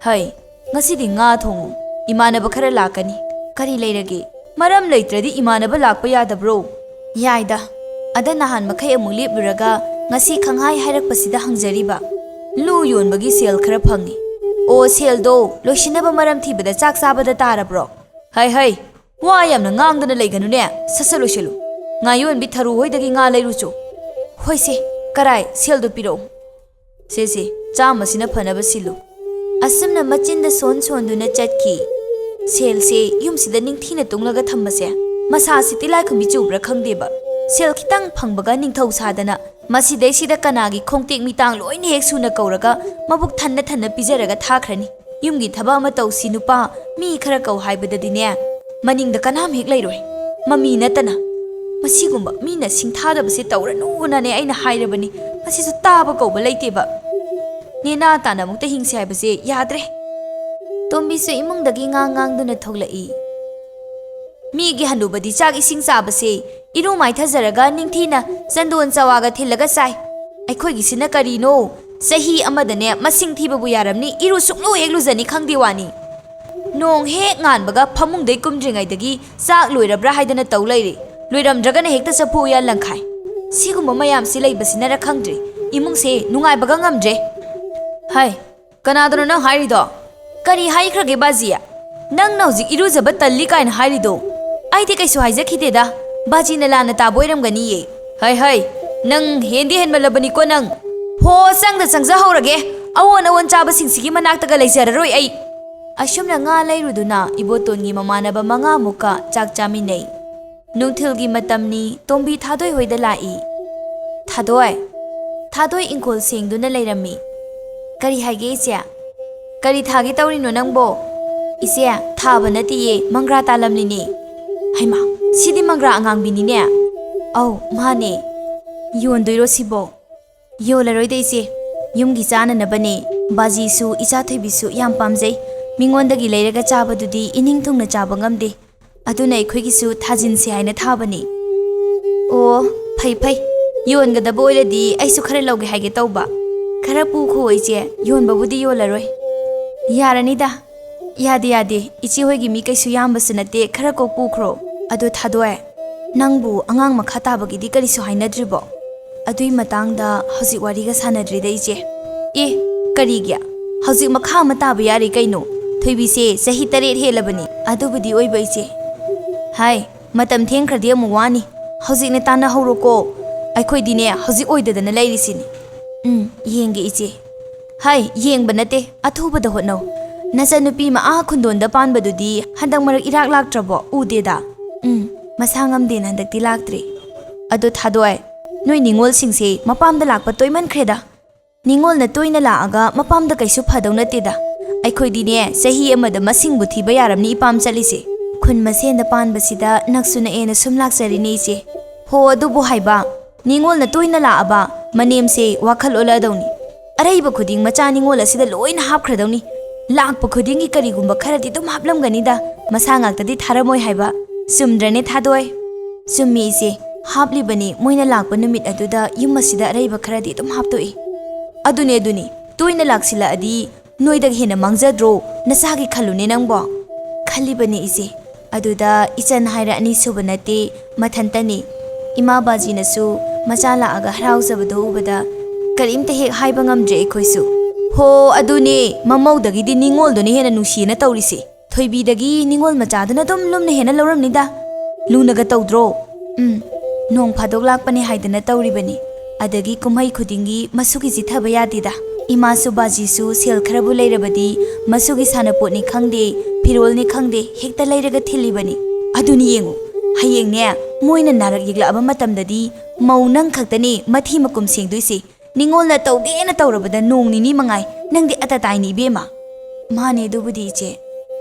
"ꯍꯩ, ꯉꯁꯤꯗꯤ ꯉꯥ ꯊꯣꯡꯉꯨ꯫ ꯏꯃꯥꯟꯅꯕ ꯈꯔ ꯂꯥꯛꯀꯅꯤ꯫ ꯀꯔꯤ ꯂꯩꯔꯒꯦ? ꯃꯔꯝ ꯂꯩꯇ꯭ꯔꯗꯤ ꯏꯃꯥꯟꯅꯕ ꯂꯥꯛꯄ ꯌꯥꯗꯕ꯭ꯔꯣ?" "ꯌꯥꯏꯗ꯫ ꯑꯗ ꯅꯍꯥꯟ ꯃꯈꯩ ꯑꯃꯨꯛ ꯂꯦꯞꯂꯨꯔꯒ ꯉꯁꯤ ꯈꯪꯍꯥꯏ ꯍꯥꯏꯔꯛꯄꯁꯤꯗ ꯍꯪꯖꯔꯤꯕ꯫ ꯂꯨ ꯌꯣꯟꯕꯒꯤ ꯁꯦꯜ ꯈꯔ ꯐꯪꯉꯤ꯫ ꯑꯣ, ꯁꯦꯜꯗꯣ ꯂꯣꯏꯁꯤꯟꯅꯕ ꯃꯔꯝ ꯊꯤꯕꯗ ꯆꯥꯛ ꯆꯥꯕꯗ ꯇꯥꯔꯕ꯭ꯔꯣ?" "ꯍꯩ, ꯍꯩ, ꯋꯥ ꯌꯥꯝꯅ ꯉꯥꯡꯗꯅ ꯂꯩꯒꯅꯨꯅꯦ꯫ ꯁꯠ ꯁꯠ ꯂꯣꯏꯁꯤꯜꯂꯨ꯫ ꯉꯥ ꯌꯣꯟꯕꯤ ꯊꯔꯨ ꯍꯣꯏꯗꯒꯤ ꯉꯥ ꯂꯩꯔꯨꯆꯣ꯫" "ꯍꯣꯏꯁꯦ, ꯀꯔꯥꯏ? ꯁꯦꯜꯗꯨ ꯄꯤꯔꯛꯎ꯫" "ꯁꯦ, ꯁꯦ, ꯆꯥꯝꯃꯁꯤꯅ ꯐꯅꯕ ꯁꯤꯜꯂꯨ꯫" ꯑꯁꯨꯝꯅ ꯃꯆꯤꯟꯗ ꯁꯣꯟ ꯁꯣꯟꯗꯨꯅ ꯆꯠꯈꯤ꯫ ꯁꯦꯜꯁꯦ ꯌꯨꯝꯁꯤꯗ ꯅꯤꯡꯊꯤꯅ ꯇꯨꯡꯂꯒ ꯊꯝꯕꯁꯦ ꯃꯁꯥꯁꯤ ꯇꯤꯜꯂꯥꯏꯈꯨꯝꯕꯤ ꯆꯨꯕ꯭ꯔꯥ ꯈꯪꯗꯦꯕ꯫ ꯁꯦꯜ ꯈꯤꯇꯪ ꯐꯪꯕꯒ ꯅꯤꯡꯊꯧ ꯁꯥꯗꯅ ꯃꯁꯤꯗꯩꯁꯤꯗ ꯀꯅꯥꯒꯤ ꯈꯣꯡꯇꯦꯛ ꯃꯤꯇꯥꯡ ꯂꯣꯏꯅ ꯍꯦꯛ ꯁꯨꯅ ꯀꯧꯔꯒ ꯃꯕꯨꯛ ꯊꯟꯅ ꯊꯟꯅ ꯄꯤꯖꯔꯒ ꯊꯥꯈ꯭ꯔꯅꯤ꯫ "ꯌꯨꯝꯒꯤ ꯊꯕꯛ ꯑꯃ ꯇꯧꯁꯤ ꯅꯨꯄꯥ, ꯃꯤ ꯈꯔ ꯀꯧ" ꯍꯥꯏꯕꯗꯗꯤꯅꯦ, ꯃꯅꯤꯡꯗ ꯀꯅꯥꯝ ꯍꯦꯛ ꯂꯩꯔꯣꯏ꯫ ꯃꯃꯤ ꯅꯠꯇꯅ꯫ ꯃꯁꯤꯒꯨꯝꯕ ꯃꯤꯅ ꯁꯤꯡꯊꯥꯗꯕꯁꯦ ꯇꯧꯔꯅꯨꯅꯅꯦ ꯑꯩꯅ ꯍꯥꯏꯔꯕꯅꯤ꯫ ꯃꯁꯤꯁꯨ ꯇꯥꯕ ꯀꯧꯕ ꯂꯩꯇꯦꯕ꯫ ꯅꯦꯅꯥ ꯇꯥꯅ ꯑꯃꯨꯛꯇ ꯍꯤꯡꯁꯤ ꯍꯥꯏꯕꯁꯦ ꯌꯥꯗ꯭ꯔꯦ꯫ ꯇꯣꯝꯕꯤꯁꯨ ꯏꯃꯨꯡꯗꯒꯤ ꯉꯥꯡ ꯉꯥꯡꯗꯨꯅ ꯊꯣꯛꯂꯛꯏ꯫ "ꯃꯤꯒꯤ ꯍꯅꯨꯕꯗꯤ ꯆꯥꯛ ꯏꯁꯤꯡ ꯆꯥꯕꯁꯦ ꯏꯔꯨ ꯃꯥꯏꯊꯖꯔꯒ ꯅꯤꯡꯊꯤꯅ ꯆꯟꯗꯣꯟ ꯆꯋꯥꯒ ꯊꯤꯜꯂꯒ ꯆꯥꯏ꯫ ꯑꯩꯈꯣꯏꯒꯤꯁꯤꯅ ꯀꯔꯤꯅꯣ? ꯆꯍꯤ ꯑꯃꯗꯅꯦ ꯃꯁꯤꯡ ꯊꯤꯕꯕꯨ ꯌꯥꯔꯝꯅꯤ, ꯏꯔꯨ ꯁꯨꯡꯂꯨ ꯍꯦꯛ ꯂꯨꯖꯅꯤ ꯈꯪꯗꯦ ꯋꯥꯅꯤ꯫ ꯅꯣꯡ ꯍꯦꯛ ꯉꯥꯟꯕꯒ ꯐꯃꯨꯡꯗꯩ ꯀꯨꯝꯗ꯭ꯔꯤꯉꯩꯗꯒꯤ ꯆꯥꯛ ꯂꯣꯏꯔꯕ꯭ꯔꯥ ꯍꯥꯏꯗꯅ ꯇꯧ ꯂꯩꯔꯦ꯫ ꯂꯣꯏꯔꯝꯗ꯭ꯔꯒꯅ ꯍꯦꯛꯇ ꯆꯐꯨ ꯎꯌꯥꯟ ꯂꯪꯈꯥꯏ꯫ ꯁꯤꯒꯨꯝꯕ ꯃꯌꯥꯝꯁꯤ ꯂꯩꯕꯁꯤꯅꯔ ꯈꯪꯗ꯭ꯔꯦ, ꯏꯃꯨꯡꯁꯦ ꯅꯨꯡꯉꯥꯏꯕꯒ ꯉꯝꯗ꯭ꯔꯦ꯫" "ꯍꯥꯏ, ꯀꯅꯥꯗꯅꯣ ꯅꯪ ꯍꯥꯏꯔꯤꯗꯣ? ꯀꯔꯤ ꯍꯥꯏꯈ꯭ꯔꯒꯦ ꯕꯥꯖꯤ? ꯅꯪꯅ ꯍꯧꯖꯤꯛ ꯏꯔꯨꯖꯕ ꯇꯜꯂꯤ ꯀꯥꯏꯅ ꯍꯥꯏꯔꯤꯗꯣ? ꯑꯩꯗꯤ ꯀꯩꯁꯨ ꯍꯥꯏꯖꯈꯤꯗꯦꯗ꯫ ꯕꯥꯖꯤꯅ ꯂꯥꯟꯅ ꯇꯥꯕ ꯑꯣꯏꯔꯝꯒꯅꯤꯌꯦ꯫" "ꯍꯩ, ꯍꯩ, ꯅꯪ ꯍꯦꯟꯗꯤ ꯍꯦꯟꯃꯜꯂꯕꯅꯤꯀꯣ ꯅꯪ꯫ ꯍꯣ, ꯆꯪꯗ ꯆꯪꯖꯍꯧꯔꯒꯦ꯫ ꯑꯑꯣꯟ ꯑꯑꯣꯟ ꯆꯥꯕꯁꯤꯡꯁꯤꯒꯤ ꯃꯅꯥꯛꯇꯒ ꯂꯩꯖꯔꯔꯣꯏ ꯑꯩ꯫" ꯑꯁꯨꯝꯅ ꯉꯥ ꯂꯩꯔꯨꯗꯨꯅ ꯏꯕꯣꯇꯣꯟꯒꯤ ꯃꯃꯥꯟꯅꯕ ꯃꯉꯥꯃꯨꯛꯀ ꯆꯥꯛ ꯆꯥꯃꯤꯟꯅꯩ꯫ ꯅꯨꯡꯊꯤꯜꯒꯤ ꯃꯇꯝꯅꯤ꯫ ꯇꯣꯝꯕꯤ ꯊꯥꯗꯣꯏ ꯍꯣꯏꯗ ꯂꯥꯛꯏ꯫ "ꯊꯥꯗꯣꯏ!" ꯊꯥꯗꯣꯏ ꯏꯪꯈꯣꯜ ꯁꯦꯡꯗꯨꯅ ꯂꯩꯔꯝꯃꯤ꯫ "ꯀꯔꯤ ꯍꯥꯏꯒꯦ, ꯏꯆꯦ?" "ꯀꯔꯤ ꯊꯥꯒꯦ ꯇꯧꯔꯤꯅꯣ ꯅꯪꯕꯣ?" "ꯏꯆꯦ, ꯊꯥꯕ ꯅꯠꯇꯤꯌꯦ, ꯃꯪꯒ꯭ꯔꯥ ꯇꯥꯜꯂꯝꯂꯤꯅꯦ꯫" "ꯍꯩꯃꯥ, ꯁꯤꯗꯤ ꯃꯪꯒ꯭ꯔꯥ ꯑꯉꯥꯡꯕꯤꯅꯤꯅꯦ꯫" "ꯑꯧ, ꯃꯥꯅꯦ꯫" "ꯌꯣꯟꯗꯣꯏꯔꯣ ꯁꯤꯕꯣ?" "ꯌꯣꯜꯂꯔꯣꯏꯗ ꯏꯆꯦ, ꯌꯨꯝꯒꯤ ꯆꯥꯅꯅꯕꯅꯦ꯫ ꯕꯥꯖꯤꯁꯨ ꯏꯆꯥ ꯊꯣꯏꯕꯤꯁꯨ ꯌꯥꯝ ꯄꯥꯝꯖꯩ꯫ ꯃꯤꯉꯣꯟꯗꯒꯤ ꯂꯩꯔꯒ ꯆꯥꯕꯗꯨꯗꯤ ꯏꯅꯤꯡ ꯊꯨꯡꯅ ꯆꯥꯕ ꯉꯝꯗꯦ꯫ ꯑꯗꯨꯅ ꯑꯩꯈꯣꯏꯒꯤꯁꯨ ꯊꯥꯖꯤꯟꯁꯦ ꯍꯥꯏꯅ ꯊꯥꯕꯅꯤ꯫ ꯑꯣ, ꯐꯩ ꯐꯩ꯫ ꯌꯣꯟꯒꯗꯕ ꯑꯣꯏꯔꯗꯤ ꯑꯩꯁꯨ ꯈꯔ ꯂꯧꯒꯦ ꯍꯥꯏꯒꯦ ꯇꯧꯕ꯫ ꯈꯔ ꯄꯨꯈꯣ ꯏꯆꯦ, ꯌꯣꯟꯕꯕꯨꯗꯤ ꯌꯣꯜꯂꯔꯣꯏ꯫ ꯌꯥꯔꯅꯤꯗ꯫ ꯌꯥꯗꯦ ꯌꯥꯗꯦ, ꯏꯆꯦ ꯍꯣꯏꯒꯤ ꯃꯤ ꯀꯩꯁꯨ ꯌꯥꯝꯕꯁꯨ ꯅꯠꯇꯦ, ꯈꯔ ꯀꯣꯛ ꯄꯨꯈ꯭ꯔꯣ꯫ ꯑꯗꯣ ꯊꯥꯗꯣꯏ, ꯅꯪꯕꯨ ꯑꯉꯥꯡ ꯃꯈꯥ ꯇꯥꯕꯒꯤꯗꯤ ꯀꯔꯤꯁꯨ ꯍꯥꯏꯅꯗ꯭ꯔꯤꯕꯣ? ꯑꯗꯨꯏ ꯃꯇꯥꯡꯗ ꯍꯧꯖꯤꯛ ꯋꯥꯔꯤꯒ ꯁꯥꯟꯅꯗ꯭ꯔꯤꯗ ꯏꯆꯦ꯫ ꯑꯦ, ꯀꯔꯤꯒꯤ? ꯍꯧꯖꯤꯛ ꯃꯈꯥ ꯑꯃ ꯇꯥꯕ ꯌꯥꯔꯤ ꯀꯩꯅꯣ? ꯊꯣꯏꯕꯤꯁꯦ ꯆꯍꯤ ꯇꯔꯦꯠ ꯍꯦꯜꯂꯕꯅꯤ꯫ ꯑꯗꯨꯕꯨꯗꯤ ꯑꯣꯏꯕ ꯏꯆꯦ꯫ ꯍꯥꯏ, ꯃꯇꯝ ꯊꯦꯡꯈ꯭ꯔꯗꯤ ꯑꯃꯨꯛ ꯋꯥꯅꯤ꯫ ꯍꯧꯖꯤꯛꯅꯦ ꯇꯥꯟꯅꯍꯧꯔꯣꯀꯣ꯫ ꯑꯩꯈꯣꯏꯗꯤꯅꯦ ꯍꯧꯖꯤꯛ ꯑꯣꯏꯗꯗꯅ ꯂꯩꯔꯤꯁꯤꯅꯤ꯫ ꯎꯝ, ꯌꯦꯡꯒꯦ ꯏꯆꯦ꯫ ꯍꯥꯏ, ꯌꯦꯡꯕ ꯅꯠꯇꯦ, ꯑꯊꯨꯕꯗ ꯍꯣꯠꯅꯧ꯫ ꯅꯆꯟꯅꯨꯄꯤ ꯑꯃ ꯑꯥ ꯈꯨꯟꯗꯣꯟꯗ ꯄꯥꯟꯕꯗꯨꯗꯤ ꯍꯟꯗꯛ ꯃꯔꯛ ꯏꯔꯥꯛ ꯂꯥꯛꯇ꯭ꯔꯕꯣ? ꯎꯗꯦꯗ꯫ ꯎꯝ, ꯃꯁꯥ ꯉꯝꯗꯦꯅ ꯍꯟꯗꯛꯇꯤ ꯂꯥꯛꯇ꯭ꯔꯦ꯫ ꯑꯗꯣ ꯊꯥꯗꯣꯏ, ꯅꯣꯏ ꯅꯤꯉꯣꯜꯁꯤꯡꯁꯦ ꯃꯄꯥꯝꯗ ꯂꯥꯛꯄ ꯇꯣꯏꯃꯟꯈ꯭ꯔꯦꯗ꯫ ꯅꯤꯉꯣꯜꯅ ꯇꯣꯏꯅ ꯂꯥꯛꯑꯒ ꯃꯄꯥꯝꯗ ꯀꯩꯁꯨ ꯐꯗꯧ ꯅꯠꯇꯦꯗ꯫ ꯑꯩꯈꯣꯏꯗꯤꯅꯦ ꯆꯍꯤ ꯑꯃꯗ ꯃꯁꯤꯡꯕꯨ ꯊꯤꯕ ꯌꯥꯔꯝꯅꯤ ꯏꯄꯥꯝ ꯆꯠꯂꯤꯁꯦ꯫ ꯈꯨꯟ ꯃꯁꯦꯟꯗ ꯄꯥꯟꯕꯁꯤꯗ ꯅꯛꯁꯨ ꯅꯛꯑꯦꯅ ꯁꯨꯝ ꯂꯥꯛꯆꯔꯤꯅꯦ ꯏꯆꯦ꯫ ꯍꯣ, ꯑꯗꯨꯕꯨ ꯍꯥꯏꯕ, ꯅꯤꯉꯣꯜꯅ ꯇꯣꯏꯅ ꯂꯥꯛꯑꯕ ꯃꯅꯦꯝꯁꯦ ꯋꯥꯈꯜ ꯑꯣꯜꯂꯛꯑꯗꯧꯅꯤ꯫ ꯑꯔꯩꯕ ꯈꯨꯗꯤꯡ ꯃꯆꯥ ꯅꯤꯉꯣꯜ ꯑꯁꯤꯗ ꯂꯣꯏꯅ ꯍꯥꯞꯈ꯭ꯔꯗꯧꯅꯤ꯫ ꯂꯥꯛꯄ ꯈꯨꯗꯤꯡꯒꯤ ꯀꯔꯤꯒꯨꯝꯕ ꯈꯔꯗꯤ ꯑꯗꯨꯝ ꯍꯥꯞꯂꯝꯒꯅꯤꯗ, ꯃꯁꯥ ꯉꯥꯛꯇꯗꯤ ꯊꯥꯔꯝꯃꯣꯏ ꯍꯥꯏꯕ꯫ ꯆꯨꯝꯗ꯭ꯔꯅꯦ ꯊꯥꯗꯣꯏ? ꯆꯨꯝꯃꯤ ꯏꯆꯦ, ꯍꯥꯞꯂꯤꯕꯅꯤ꯫ ꯃꯣꯏꯅ ꯂꯥꯛꯄ ꯅꯨꯃꯤꯠ ꯑꯗꯨꯗ ꯌꯨꯝ ꯑꯁꯤꯗ ꯑꯔꯩꯕ ꯈꯔꯗꯤ ꯑꯗꯨꯝ ꯍꯥꯞꯇꯣꯛꯏ꯫ ꯑꯗꯨꯅꯦ, ꯑꯗꯨꯅꯤ, ꯇꯣꯏꯅ ꯂꯥꯛꯁꯤꯜꯂꯛꯑꯗꯤ ꯅꯣꯏꯗꯒ ꯍꯦꯟꯅ ꯃꯥꯡꯖꯗ꯭ꯔꯣ? ꯅꯆꯥꯒꯤ ꯈꯜꯂꯨꯅꯦ ꯅꯪꯕꯣ꯫ ꯈꯜꯂꯤꯕꯅꯤ ꯏꯆꯦ꯫ ꯑꯗꯨꯗ ꯏꯆꯟ ꯍꯥꯏꯔ ꯑꯅꯤꯁꯨꯕ ꯅꯠꯇꯦ, ꯃꯊꯟꯇꯅꯤ꯫ ꯏꯃꯥ ꯕꯥꯖꯤꯅꯁꯨ ꯃꯆꯥ ꯂꯥꯛꯑꯒ ꯍꯔꯥꯎꯖꯕꯗꯣ ꯎꯕꯗ ꯀꯔꯤꯝꯇ ꯍꯦꯛ ꯍꯥꯏꯕ ꯉꯝꯗ꯭ꯔꯦ ꯑꯩꯈꯣꯏꯁꯨ꯫ ꯍꯣ, ꯑꯗꯨꯅꯦ, ꯃꯃꯧꯗꯒꯤꯗꯤ ꯅꯤꯉꯣꯜꯗꯨꯅ ꯍꯦꯟꯅ ꯅꯨꯡꯁꯤꯌꯦꯅ ꯇꯧꯔꯤꯁꯦ꯫ ꯊꯣꯏꯕꯤꯗꯒꯤ ꯅꯤꯉꯣꯜ ꯃꯆꯥꯗꯨꯅ ꯑꯗꯨꯝ ꯂꯨꯝꯅ ꯍꯦꯟꯅ ꯂꯧꯔꯝꯅꯤꯗ꯫ ꯂꯨꯅꯒ ꯇꯧꯗ꯭ꯔꯣ? ꯎꯝ, ꯅꯣꯡ ꯐꯥꯗꯣꯛ ꯂꯥꯛꯄꯅꯦ ꯍꯥꯏꯗꯅ ꯇꯧꯔꯤꯕꯅꯤ꯫ ꯑꯗꯒꯤ ꯀꯨꯝꯍꯩ ꯈꯨꯗꯤꯡꯒꯤ ꯃꯁꯨꯒꯤ ꯆꯤꯊꯕ ꯌꯥꯗꯦꯗ꯫ ꯏꯃꯥꯁꯨ ꯕꯥꯖꯤꯁꯨ ꯁꯦꯜ ꯈꯔꯕꯨ ꯂꯩꯔꯕꯗꯤ ꯃꯁꯨꯒꯤ ꯁꯥꯟꯅꯄꯣꯠꯅꯤ ꯈꯪꯗꯦ, ꯐꯤꯔꯣꯜꯅꯤ ꯈꯪꯗꯦ, ꯍꯦꯛꯇ ꯂꯩꯔꯒ ꯊꯤꯜꯂꯤꯕꯅꯤ꯫ ꯑꯗꯨꯅꯤ ꯌꯦꯡꯉꯨ, ꯍꯌꯦꯡꯅꯦ ꯃꯣꯏꯅ ꯅꯥꯔꯛ ꯌꯦꯛꯂꯛꯑꯕ ꯃꯇꯝꯗꯗꯤ ꯃꯧ ꯅꯪ ꯈꯛꯇꯅꯤ ꯃꯊꯤ ꯃꯀꯨꯝ ꯁꯦꯡꯗꯣꯏꯁꯦ꯫ ꯅꯤꯉꯣꯜꯅ ꯇꯧꯒꯦꯅ ꯇꯧꯔꯕꯗ ꯅꯣꯡ ꯅꯤꯅꯤ ꯃꯉꯥꯏ, ꯅꯪꯗꯤ ꯑꯇꯇꯥꯏꯅꯤ ꯏꯕꯦꯝꯃ꯫ ꯃꯥꯅꯦ ꯑꯗꯨꯕꯨꯗꯤ ꯏꯆꯦ꯫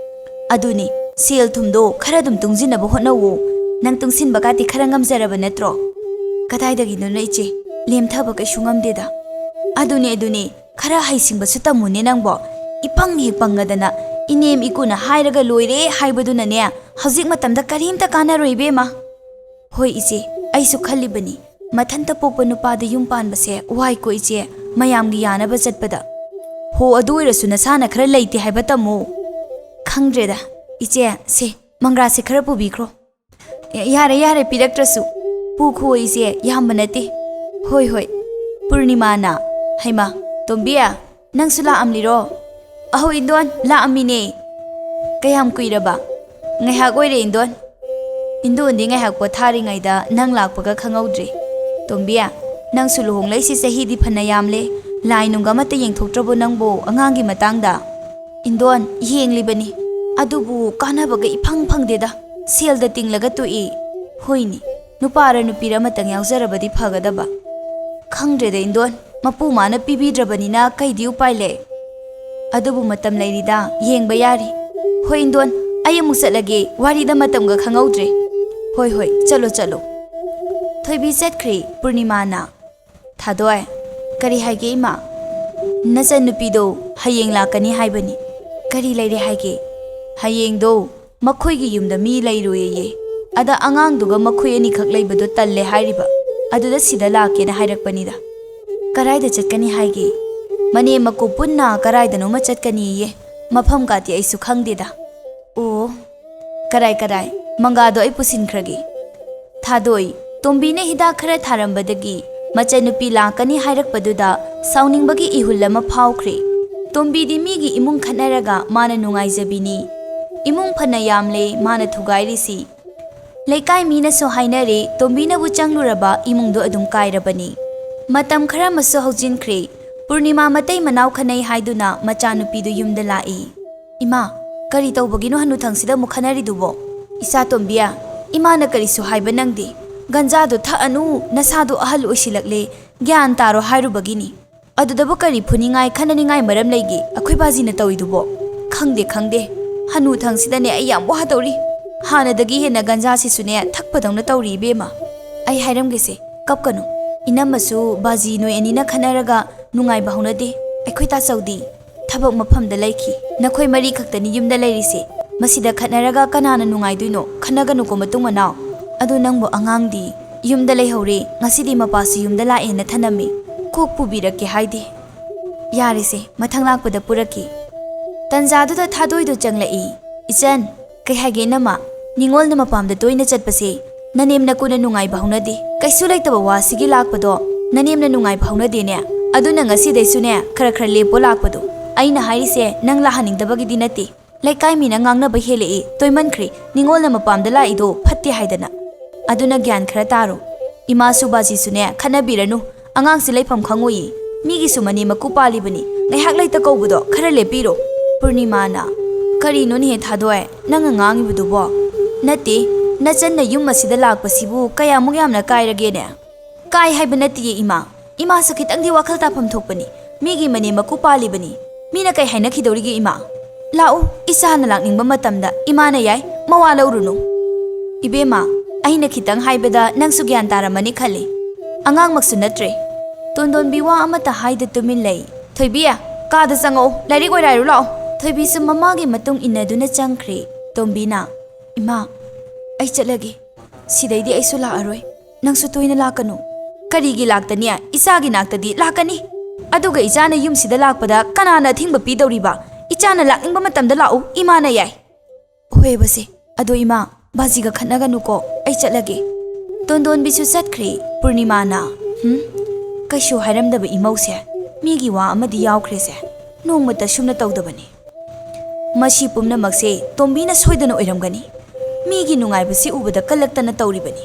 ꯑꯗꯨꯅꯤ, ꯁꯦꯜ ꯊꯨꯝꯗꯣ ꯈꯔ ꯑꯗꯨꯝ ꯇꯨꯡꯁꯤꯟꯅꯕ ꯍꯣꯠꯅꯧꯋꯣ꯫ ꯅꯪ ꯇꯨꯡꯁꯤꯟꯕ ꯀꯥꯇꯤ ꯈꯔ ꯉꯝꯖꯔꯕ ꯅꯠꯇ꯭ꯔꯣ? ꯀꯗꯥꯏꯗꯒꯤꯅꯣꯅ ꯏꯆꯦ, ꯂꯦꯝꯊꯕ ꯀꯩꯁꯨ ꯉꯝꯗꯦꯗ꯫ ꯑꯗꯨꯅꯦ, ꯑꯗꯨꯅꯦ, ꯈꯔ ꯍꯩꯁꯤꯡꯕꯁꯨ ꯇꯝꯃꯨꯅꯦ ꯅꯪꯕꯣ꯫ ꯏꯄꯪ ꯍꯦꯛ ꯄꯪꯉꯗꯅ ꯏꯅꯦꯝ ꯏꯀꯨꯅ ꯍꯥꯏꯔꯒ ꯂꯣꯏꯔꯦ ꯍꯥꯏꯕꯗꯨꯅꯅꯦ, ꯍꯧꯖꯤꯛ ꯃꯇꯝꯗ ꯀꯔꯤꯝꯇ ꯀꯥꯟꯅꯔꯣꯏ ꯏꯕꯦꯝꯃ꯫ ꯍꯣꯏ ꯏꯆꯦ, ꯑꯩꯁꯨ ꯈꯜꯂꯤꯕꯅꯤ, ꯃꯊꯟꯇ ꯄꯣꯛꯄ ꯅꯨꯄꯥꯗ ꯌꯨꯝ ꯄꯥꯟꯕꯁꯦ ꯋꯥꯏꯀꯣ ꯏꯆꯦ, ꯃꯌꯥꯝꯒꯤ ꯌꯥꯅꯕ ꯆꯠꯄꯗ꯫ ꯍꯣ, ꯑꯗꯨ ꯑꯣꯏꯔꯁꯨ ꯅꯁꯥꯅ ꯈꯔ ꯂꯩꯇꯦ ꯍꯥꯏꯕ ꯇꯝꯃꯨ꯫ ꯈꯪꯗ꯭ꯔꯦꯗ ꯏꯆꯦ, ꯁꯦ, ꯃꯪꯒ꯭ꯔꯥꯁꯦ ꯈꯔ ꯄꯨꯕꯤꯈ꯭ꯔꯣ꯫ ꯌꯥꯔꯦ ꯌꯥꯔꯦ, ꯄꯤꯔꯛꯇ꯭ꯔꯁꯨ꯫ ꯄꯨꯈꯣ ꯏꯆꯦ, ꯌꯥꯝꯕ ꯅꯠꯇꯦ꯫ ꯍꯣꯏ ꯍꯣꯏ꯫ ꯄꯨꯔꯅꯤꯃꯥꯅ, ꯍꯩꯃꯥ, ꯇꯣꯝꯕꯤ, ꯅꯪꯁꯨ ꯂꯥꯛꯑꯝꯂꯤꯔꯣ? ꯑꯍꯧ ꯏꯟꯗꯣꯟ, ꯂꯥꯛꯑꯝꯃꯤꯅꯦ꯫ ꯀꯌꯥꯝ ꯀꯨꯏꯔꯕ? ꯉꯥꯏꯍꯥꯛ ꯑꯣꯏꯔꯦ ꯏꯟꯗꯣꯟ꯫ ꯏꯟꯗꯣꯟꯗꯤ ꯉꯥꯏꯍꯥꯛ ꯄꯣꯊꯥꯔꯤꯉꯩꯗ ꯅꯪ ꯂꯥꯛꯄꯒ ꯈꯪꯍꯧꯗ꯭ꯔꯦ꯫ ꯇꯣꯝꯕꯤ, ꯅꯪꯁꯨ ꯂꯨꯍꯣꯡꯂꯛꯏꯁꯤ ꯆꯍꯤꯗꯤ ꯐꯅ ꯌꯥꯝꯂꯦ, ꯂꯥꯏ ꯅꯨꯡꯒ ꯑꯃꯠꯇ ꯌꯦꯡꯊꯣꯛꯇ꯭ꯔꯕꯣ ꯅꯪꯕꯨ ꯑꯉꯥꯡꯒꯤ ꯃꯇꯥꯡꯗ? ꯏꯟꯗꯣꯟ, ꯌꯦꯡꯂꯤꯕꯅꯤ, ꯑꯗꯨꯕꯨ ꯀꯥꯟꯅꯕꯒ ꯏꯐꯪ ꯐꯪꯗꯦꯗ, ꯁꯦꯜꯗ ꯇꯤꯡꯂꯒ ꯇꯣꯛꯏ꯫ ꯍꯣꯏꯅꯤ, ꯅꯨꯄꯥꯔ ꯅꯨꯄꯤꯔ ꯑꯃꯇꯪ ꯌꯥꯎꯖꯔꯕꯗꯤ ꯐꯒꯗꯕ꯫ ꯈꯪꯗ꯭ꯔꯦꯗ ꯏꯟꯗꯣꯟ, ꯃꯄꯨ ꯃꯥꯅ ꯄꯤꯕꯤꯗ꯭ꯔꯕꯅꯤꯅ ꯀꯩꯗꯤ ꯎꯄꯥꯏ ꯂꯩ? ꯑꯗꯨꯕꯨ ꯃꯇꯝ ꯂꯩꯔꯤꯗ, ꯌꯦꯡꯕ ꯌꯥꯔꯤ꯫ ꯍꯣꯏ ꯏꯟꯗꯣꯟ, ꯑꯩ ꯑꯃꯨꯛ ꯆꯠꯂꯒꯦ, ꯋꯥꯔꯤꯗ ꯃꯇꯝꯒ ꯈꯪꯍꯧꯗ꯭ꯔꯦ꯫ ꯍꯣꯏ ꯍꯣꯏ, ꯆꯠꯂꯣ ꯆꯠꯂꯣ꯫ ꯊꯣꯏꯕꯤ ꯆꯠꯈ꯭ꯔꯦ꯫ ꯄꯨꯔꯅꯤꯃꯥꯅ, ꯊꯥꯗꯣꯏ, ꯀꯔꯤ ꯍꯥꯏꯒꯦ ꯏꯃꯥ? ꯅꯆꯟꯅꯨꯄꯤꯗꯣ ꯍꯌꯦꯡ ꯂꯥꯛꯀꯅꯤ ꯍꯥꯏꯕꯅꯤ꯫ ꯀꯔꯤ ꯂꯩꯔꯦ ꯍꯥꯏꯒꯦ? ꯍꯌꯦꯡꯗꯣ ꯃꯈꯣꯏꯒꯤ ꯌꯨꯝꯗ ꯃꯤ ꯂꯩꯔꯣꯏꯌꯦ꯫ ꯑꯗ ꯑꯉꯥꯡꯗꯨꯒ ꯃꯈꯣꯏ ꯑꯅꯤꯈꯛ ꯂꯩꯕꯗꯣ ꯇꯜꯂꯦ ꯍꯥꯏꯔꯤꯕ꯫ ꯑꯗꯨꯗ ꯁꯤꯗ ꯂꯥꯛꯀꯦꯅ ꯍꯥꯏꯔꯛꯄꯅꯤꯗ꯫ ꯀꯔꯥꯏꯗ ꯆꯠꯀꯅꯤ ꯍꯥꯏꯒꯦ? ꯃꯅꯦꯝ ꯃꯀꯨ ꯄꯨꯟꯅ ꯀꯔꯥꯏꯗꯅꯣꯃ ꯆꯠꯀꯅꯤꯌꯦ꯫ ꯃꯐꯝ ꯀꯥꯇꯤ ꯑꯩꯁꯨ ꯈꯪꯗꯦꯗ꯫ ꯑꯣ, ꯀꯔꯥꯏ ꯀꯔꯥꯏ, ꯃꯪꯒꯥꯗꯣ ꯑꯩ ꯄꯨꯁꯤꯟꯈ꯭ꯔꯒꯦ꯫ ꯊꯥꯗꯣꯏ, ꯇꯣꯝꯕꯤꯅ ꯍꯤꯗꯥꯛ ꯈꯔ ꯊꯥꯔꯝꯕꯗꯒꯤ ꯃꯆꯟꯅꯨꯄꯤ ꯂꯥꯛꯀꯅꯤ ꯍꯥꯏꯔꯛꯄꯗꯨꯗ ꯁꯥꯎꯅꯤꯡꯕꯒꯤ ꯏꯍꯨꯜ ꯑꯃ ꯐꯥꯎꯈ꯭ꯔꯦ꯫ ꯇꯣꯝꯕꯤꯗꯤ ꯃꯤꯒꯤ ꯏꯃꯨꯡ ꯈꯠꯅꯔꯒ ꯃꯥꯅ ꯅꯨꯡꯉꯥꯏꯖꯕꯤꯅꯤ꯫ ꯏꯃꯨꯡ ꯐꯅ ꯌꯥꯝꯂꯦ ꯃꯥꯅ ꯊꯨꯒꯥꯏꯔꯤꯁꯤ꯫ ꯂꯩꯀꯥꯏ ꯃꯤꯅꯁꯨ ꯍꯥꯏꯅꯔꯦ, ꯇꯣꯝꯕꯤꯅꯕꯨ ꯆꯪꯂꯨꯔꯕ ꯏꯃꯨꯡꯗꯣ ꯑꯗꯨꯝ ꯀꯥꯏꯔꯕꯅꯤ꯫ ꯃꯇꯝ ꯈꯔ ꯑꯃꯁꯨ ꯍꯧꯖꯤꯟꯈ꯭ꯔꯦ꯫ ꯄꯨꯔꯅꯤꯃꯥ ꯃꯇꯩ ꯃꯅꯥꯎ ꯈꯠꯅꯩ ꯍꯥꯏꯗꯨꯅ ꯃꯆꯥꯅꯨꯄꯤꯗꯨ ꯌꯨꯝꯗ ꯂꯥꯛꯏ꯫ "ꯏꯃꯥ, ꯀꯔꯤ ꯇꯧꯕꯒꯤꯅꯣ ꯍꯅꯨꯊꯪꯁꯤꯗ ꯑꯃꯨꯛ ꯈꯠꯅꯔꯤꯗꯨꯕꯣ?" "ꯏꯆꯥ ꯇꯣꯝꯕꯤꯌꯥ, ꯏꯃꯥꯅ ꯀꯔꯤꯁꯨ ꯍꯥꯏꯕ ꯅꯪꯗꯦ꯫ ꯒꯟꯖꯥꯗꯣ ꯊꯛꯑꯅꯨ, ꯅꯁꯥꯗꯣ ꯑꯍꯜ ꯑꯣꯏꯁꯤꯜꯂꯛꯂꯦ, ꯒ꯭ꯌꯥꯟ ꯇꯥꯔꯣ ꯍꯥꯏꯔꯨꯕꯒꯤꯅꯤ꯫ ꯑꯗꯨꯗꯕꯨ ꯀꯔꯤ ꯐꯨꯅꯤꯡꯉꯥꯏ, ꯈꯠꯅꯅꯤꯡꯉꯥꯏ ꯃꯔꯝ ꯂꯩꯒꯦ ꯑꯩꯈꯣꯏ ꯕꯥꯖꯤꯅ ꯇꯧꯔꯤꯗꯨꯕꯣ? ꯈꯪꯗꯦ, ꯈꯪꯗꯦ꯫ ꯍꯅꯨꯊꯪꯁꯤꯗꯅꯦ ꯑꯩ ꯌꯥꯝ ꯋꯥꯗꯧꯔꯤ꯫ ꯍꯥꯟꯅꯗꯒꯤ ꯍꯦꯟꯅ ꯒꯟꯖꯥꯁꯤꯁꯨꯅꯦ ꯊꯛꯄꯗꯧꯅ ꯇꯧꯔꯤ ꯏꯕꯦꯝꯃ꯫ ꯑꯩ ꯍꯥꯏꯔꯝꯒꯦꯁꯦ, ꯀꯞꯀꯅꯨ꯫ ꯏꯅꯝꯃꯁꯨ ꯕꯥꯖꯤ ꯅꯣꯏ ꯑꯅꯤꯅ ꯈꯠꯅꯔꯒ ꯅꯨꯡꯉꯥꯏꯕ ꯍꯧꯅꯗꯦ꯫ ꯑꯩꯈꯣꯏ ꯇꯥꯆꯧꯗꯤ?" ꯊꯕꯛ ꯃꯐꯝꯗ ꯂꯩꯈꯤ꯫ ꯅꯈꯣꯏ ꯃꯔꯤ ꯈꯛꯇꯅꯤ ꯌꯨꯝꯗ ꯂꯩꯔꯤꯁꯦ꯫ ꯃꯁꯤꯗ ꯈꯠꯅꯔꯒ ꯀꯅꯥꯅ ꯅꯨꯡꯉꯥꯏꯗꯣꯏꯅꯣ? ꯈꯠꯅꯒꯅꯨꯀꯣ ꯃꯇꯨꯡ ꯃꯅꯥꯎ꯫ ꯑꯗꯨ ꯅꯪꯕꯨ ꯑꯉꯥꯡꯗꯤ? ꯌꯨꯝꯗ ꯂꯩꯍꯧꯔꯦ꯫ ꯉꯁꯤꯗꯤ ꯃꯄꯥꯁꯨ ꯌꯨꯝꯗ ꯂꯥꯛꯑꯦꯅ ꯊꯅꯝꯃꯤ꯫ ꯀꯣꯛ ꯄꯨꯕꯤꯔꯛꯀꯦ ꯍꯥꯏꯗꯦ꯫ ꯌꯥꯔꯦꯁꯦ, ꯃꯊꯪ ꯂꯥꯛꯄꯗ ꯄꯨꯔꯛꯀꯦ꯫ ꯇꯟꯖꯥꯗꯨꯗ ꯊꯥꯗꯣꯏꯗꯣ ꯆꯪꯂꯛꯏ꯫ "ꯏꯆꯟ, ꯀꯩ ꯍꯥꯏꯒꯦ ꯏꯅꯝꯃ? ꯅꯤꯉꯣꯜꯅ ꯃꯄꯥꯝꯗ ꯇꯣꯏꯅ ꯆꯠꯄꯁꯦ ꯅꯅꯦꯝ ꯅꯀꯨꯅ ꯅꯨꯡꯉꯥꯏꯕ ꯍꯧꯅꯗꯦ꯫ ꯀꯩꯁꯨ ꯂꯩꯇꯕ ꯋꯥꯁꯤꯒꯤ ꯂꯥꯛꯄꯗꯣ ꯅꯅꯦꯝꯅ ꯅꯨꯡꯉꯥꯏꯕ ꯍꯧꯅꯗꯦꯅꯦ꯫ ꯑꯗꯨꯅ ꯉꯁꯤꯗꯩꯁꯨꯅꯦ ꯈꯔ ꯈꯔ ꯂꯦꯞꯄꯣ ꯂꯥꯛꯄꯗꯣ꯫ ꯑꯩꯅ ꯍꯥꯏꯔꯤꯁꯦ ꯅꯪ ꯂꯥꯛꯍꯟꯅꯤꯡꯗꯕꯒꯤꯗꯤ ꯅꯠꯇꯦ꯫ ꯂꯩꯀꯥꯏ ꯃꯤꯅ ꯉꯥꯡꯅꯕ ꯍꯦꯜꯂꯛꯏ, ꯇꯣꯏꯃꯟꯈ꯭ꯔꯦ꯫ ꯅꯤꯉꯣꯜꯅ ꯃꯄꯥꯝꯗ ꯂꯥꯛꯏꯗꯣ ꯐꯠꯇꯦ ꯍꯥꯏꯗꯅ꯫ ꯑꯗꯨꯅ ꯒ꯭ꯌꯥꯟ ꯈꯔ ꯇꯥꯔꯣ꯫ ꯏꯃꯥꯁꯨ ꯕꯥꯖꯤꯁꯨꯅꯦ ꯈꯠꯅꯕꯤꯔꯅꯨ꯫ ꯑꯉꯥꯡꯁꯤ ꯂꯩꯐꯝ ꯈꯪꯉꯣꯏꯌꯦ꯫ ꯃꯤꯒꯤꯁꯨ ꯃꯅꯦꯝ ꯃꯀꯨ ꯄꯥꯜꯂꯤꯕꯅꯤ꯫ ꯉꯥꯏꯍꯥꯛ ꯂꯩꯇ ꯀꯧꯕꯗꯣ ꯈꯔ ꯂꯦꯞꯄꯤꯔꯣ꯫" ꯄꯨꯔꯅꯤꯃꯥꯅ, "ꯀꯔꯤꯅꯣꯅꯦꯍꯦ ꯊꯥꯗꯣꯏ, ꯅꯪꯅ ꯉꯥꯡꯉꯤꯕꯗꯨꯕꯣ? ꯅꯠꯇꯦ, ꯅꯆꯟꯅ ꯌꯨꯝ ꯑꯁꯤꯗ ꯂꯥꯛꯄꯁꯤꯕꯨ ꯀꯌꯥꯃꯨꯛ ꯌꯥꯝꯅ ꯀꯥꯏꯔꯒꯦꯅꯦ?" "ꯀꯥꯏ ꯍꯥꯏꯕ ꯅꯠꯇꯦꯌꯦ ꯏꯃꯥ꯫ ꯏꯃꯥꯁꯨ ꯈꯤꯇꯪꯗꯤ ꯋꯥꯈꯜ ꯇꯥꯐꯝ ꯊꯣꯛꯄꯅꯤ꯫ ꯃꯤꯒꯤ ꯃꯅꯦꯝ ꯃꯀꯨ ꯄꯥꯜꯂꯤꯕꯅꯤ꯫ ꯃꯤꯅ ꯀꯩ ꯍꯥꯏꯅꯈꯤꯗꯧꯔꯤꯒꯦ ꯏꯃꯥ? ꯂꯥꯛꯎ, ꯏꯆꯥꯅ ꯂꯥꯛꯅꯤꯡꯕ ꯃꯇꯝꯗ ꯏꯃꯥꯅ ꯌꯥꯏ, ꯃꯋꯥ ꯂꯧꯔꯨꯅꯨ꯫" "ꯏꯕꯦꯝꯃ, ꯑꯩꯅ ꯈꯤꯇꯪ ꯍꯥꯏꯕꯗ ꯅꯪꯁꯨ ꯒ꯭ꯌꯥꯟ ꯇꯥꯔꯝꯃꯅꯤ ꯈꯜꯂꯤ꯫ ꯑꯉꯥꯡꯃꯛꯁꯨ ꯅꯠꯇ꯭ꯔꯦ꯫" ꯇꯣꯟꯗꯣꯟꯕꯤ ꯋꯥ ꯑꯃꯠꯇ ꯍꯥꯏꯗ ꯇꯨꯃꯤꯟ ꯂꯩ꯫ "ꯊꯣꯏꯕꯤ, ꯀꯥꯗ ꯆꯪꯉꯛꯎ, ꯂꯥꯏꯔꯤꯛ ꯑꯣꯏꯔꯥꯏꯔꯨ ꯂꯥꯛꯑꯣ꯫" ꯊꯣꯏꯕꯤꯁꯨ ꯃꯃꯥꯒꯤ ꯃꯇꯨꯡ ꯏꯟꯅꯗꯨꯅ ꯆꯪꯈ꯭ꯔꯦ꯫ ꯇꯣꯝꯕꯤꯅ, "ꯏꯃꯥ, ꯑꯩ ꯆꯠꯂꯒꯦ꯫ ꯁꯤꯗꯩꯗꯤ ꯑꯩꯁꯨ ꯂꯥꯛꯑꯔꯣꯏ꯫ ꯅꯪꯁꯨ ꯇꯣꯏꯅ ꯂꯥꯛꯀꯅꯨ꯫" "ꯀꯔꯤꯒꯤ ꯂꯥꯛꯇꯅꯤ? ꯏꯆꯥꯒꯤ ꯅꯥꯛꯇꯗꯤ ꯂꯥꯛꯀꯅꯤ꯫ ꯑꯗꯨꯒ ꯏꯆꯥꯅ ꯌꯨꯝꯁꯤꯗ ꯂꯥꯛꯄꯗ ꯀꯅꯥꯅ ꯑꯊꯤꯡꯕ ꯄꯤꯗꯧꯔꯤꯕ? ꯏꯆꯥꯅ ꯂꯥꯛꯅꯤꯡꯕ ꯃꯇꯝꯗ ꯂꯥꯛꯎ, ꯏꯃꯥꯅ ꯌꯥꯏ꯫" "ꯍꯣꯏꯕꯁꯦ, ꯑꯗꯣ ꯏꯃꯥ, ꯕꯥꯖꯤꯒ ꯈꯠꯅꯒꯅꯨꯀꯣ, ꯑꯩ ꯆꯠꯂꯒꯦ꯫" ꯇꯣꯟꯗꯣꯟꯕꯤꯁꯨ ꯆꯠꯈ꯭ꯔꯦ꯫ ꯄꯨꯔꯅꯤꯃꯥꯅ, "ꯍꯨꯝ, ꯀꯩꯁꯨ ꯍꯥꯏꯔꯝꯗꯕ ꯏꯃꯧꯁꯦ, ꯃꯤꯒꯤ ꯋꯥ ꯑꯃꯗꯤ ꯌꯥꯎꯈ꯭ꯔꯦꯁꯦ꯫ ꯅꯣꯡꯃꯇ ꯁꯨꯝꯅ ꯇꯧꯗꯕꯅꯤ꯫ ꯃꯁꯤ ꯄꯨꯝꯅꯃꯛꯁꯦ ꯇꯣꯝꯕꯤꯅ ꯁꯣꯏꯗꯅ ꯑꯣꯏꯔꯝꯒꯅꯤ꯫ ꯃꯤꯒꯤ ꯅꯨꯡꯉꯥꯏꯕꯁꯤ ꯎꯕꯗ ꯀꯜꯂꯛꯇꯅ ꯇꯧꯔꯤꯕꯅꯤ꯫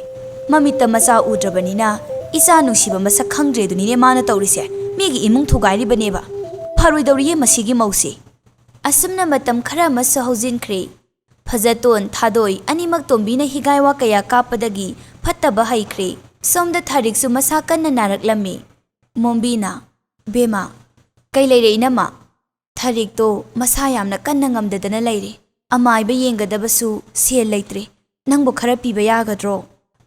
ꯃꯃꯤꯠꯇ ꯃꯆꯥ ꯎꯗ꯭ꯔꯕꯅꯤꯅ ꯏꯆꯥ ꯅꯨꯡꯁꯤꯕ ꯃꯁꯛ ꯈꯪꯗ꯭ꯔꯦꯗꯨꯅꯤꯅꯦ ꯃꯥꯅ ꯇꯧꯔꯤꯁꯦ꯫ ꯃꯤꯒꯤ ꯏꯃꯨꯡ ꯊꯨꯒꯥꯏꯔꯤꯕꯅꯦꯕ꯫ ꯐꯔꯣꯏꯗꯧꯔꯤꯌꯦ ꯃꯁꯤꯒꯤ ꯃꯧꯁꯦ꯫" ꯑꯁꯨꯝꯅ ꯃꯇꯝ ꯈꯔ ꯑꯃꯁꯨ ꯍꯧꯖꯤꯟꯈ꯭ꯔꯦ꯫ ꯐꯖꯇꯣꯟ, ꯊꯥꯗꯣꯏ ꯑꯅꯤꯃꯛ ꯇꯣꯝꯕꯤꯅ ꯍꯤꯒꯥꯏ ꯋꯥ ꯀꯌꯥ ꯀꯥꯞꯄꯗꯒꯤ ꯐꯠꯇꯕ ꯍꯩꯈ꯭ꯔꯦ꯫ ꯁꯣꯝꯗ ꯊꯥꯔꯤꯛꯁꯨ ꯃꯁꯥ ꯀꯟꯅ ꯅꯥꯔꯛꯂꯝꯃꯤ꯫ ꯃꯣꯝꯕꯤꯅ, "ꯕꯦꯝꯃ, ꯀꯩ ꯂꯩꯔꯦ ꯏꯅꯝꯃ?" "ꯊꯥꯔꯤꯛꯇꯣ ꯃꯁꯥ ꯌꯥꯝꯅ ꯀꯟꯅ ꯉꯝꯗꯗꯅ ꯂꯩꯔꯦ꯫ ꯑꯃꯥꯏꯕ ꯌꯦꯡꯒꯗꯕꯁꯨ ꯁꯦꯜ ꯂꯩꯇ꯭ꯔꯦ꯫ ꯅꯪꯕꯨ ꯈꯔ ꯄꯤꯕ ꯌꯥꯒꯗ꯭ꯔꯣ?"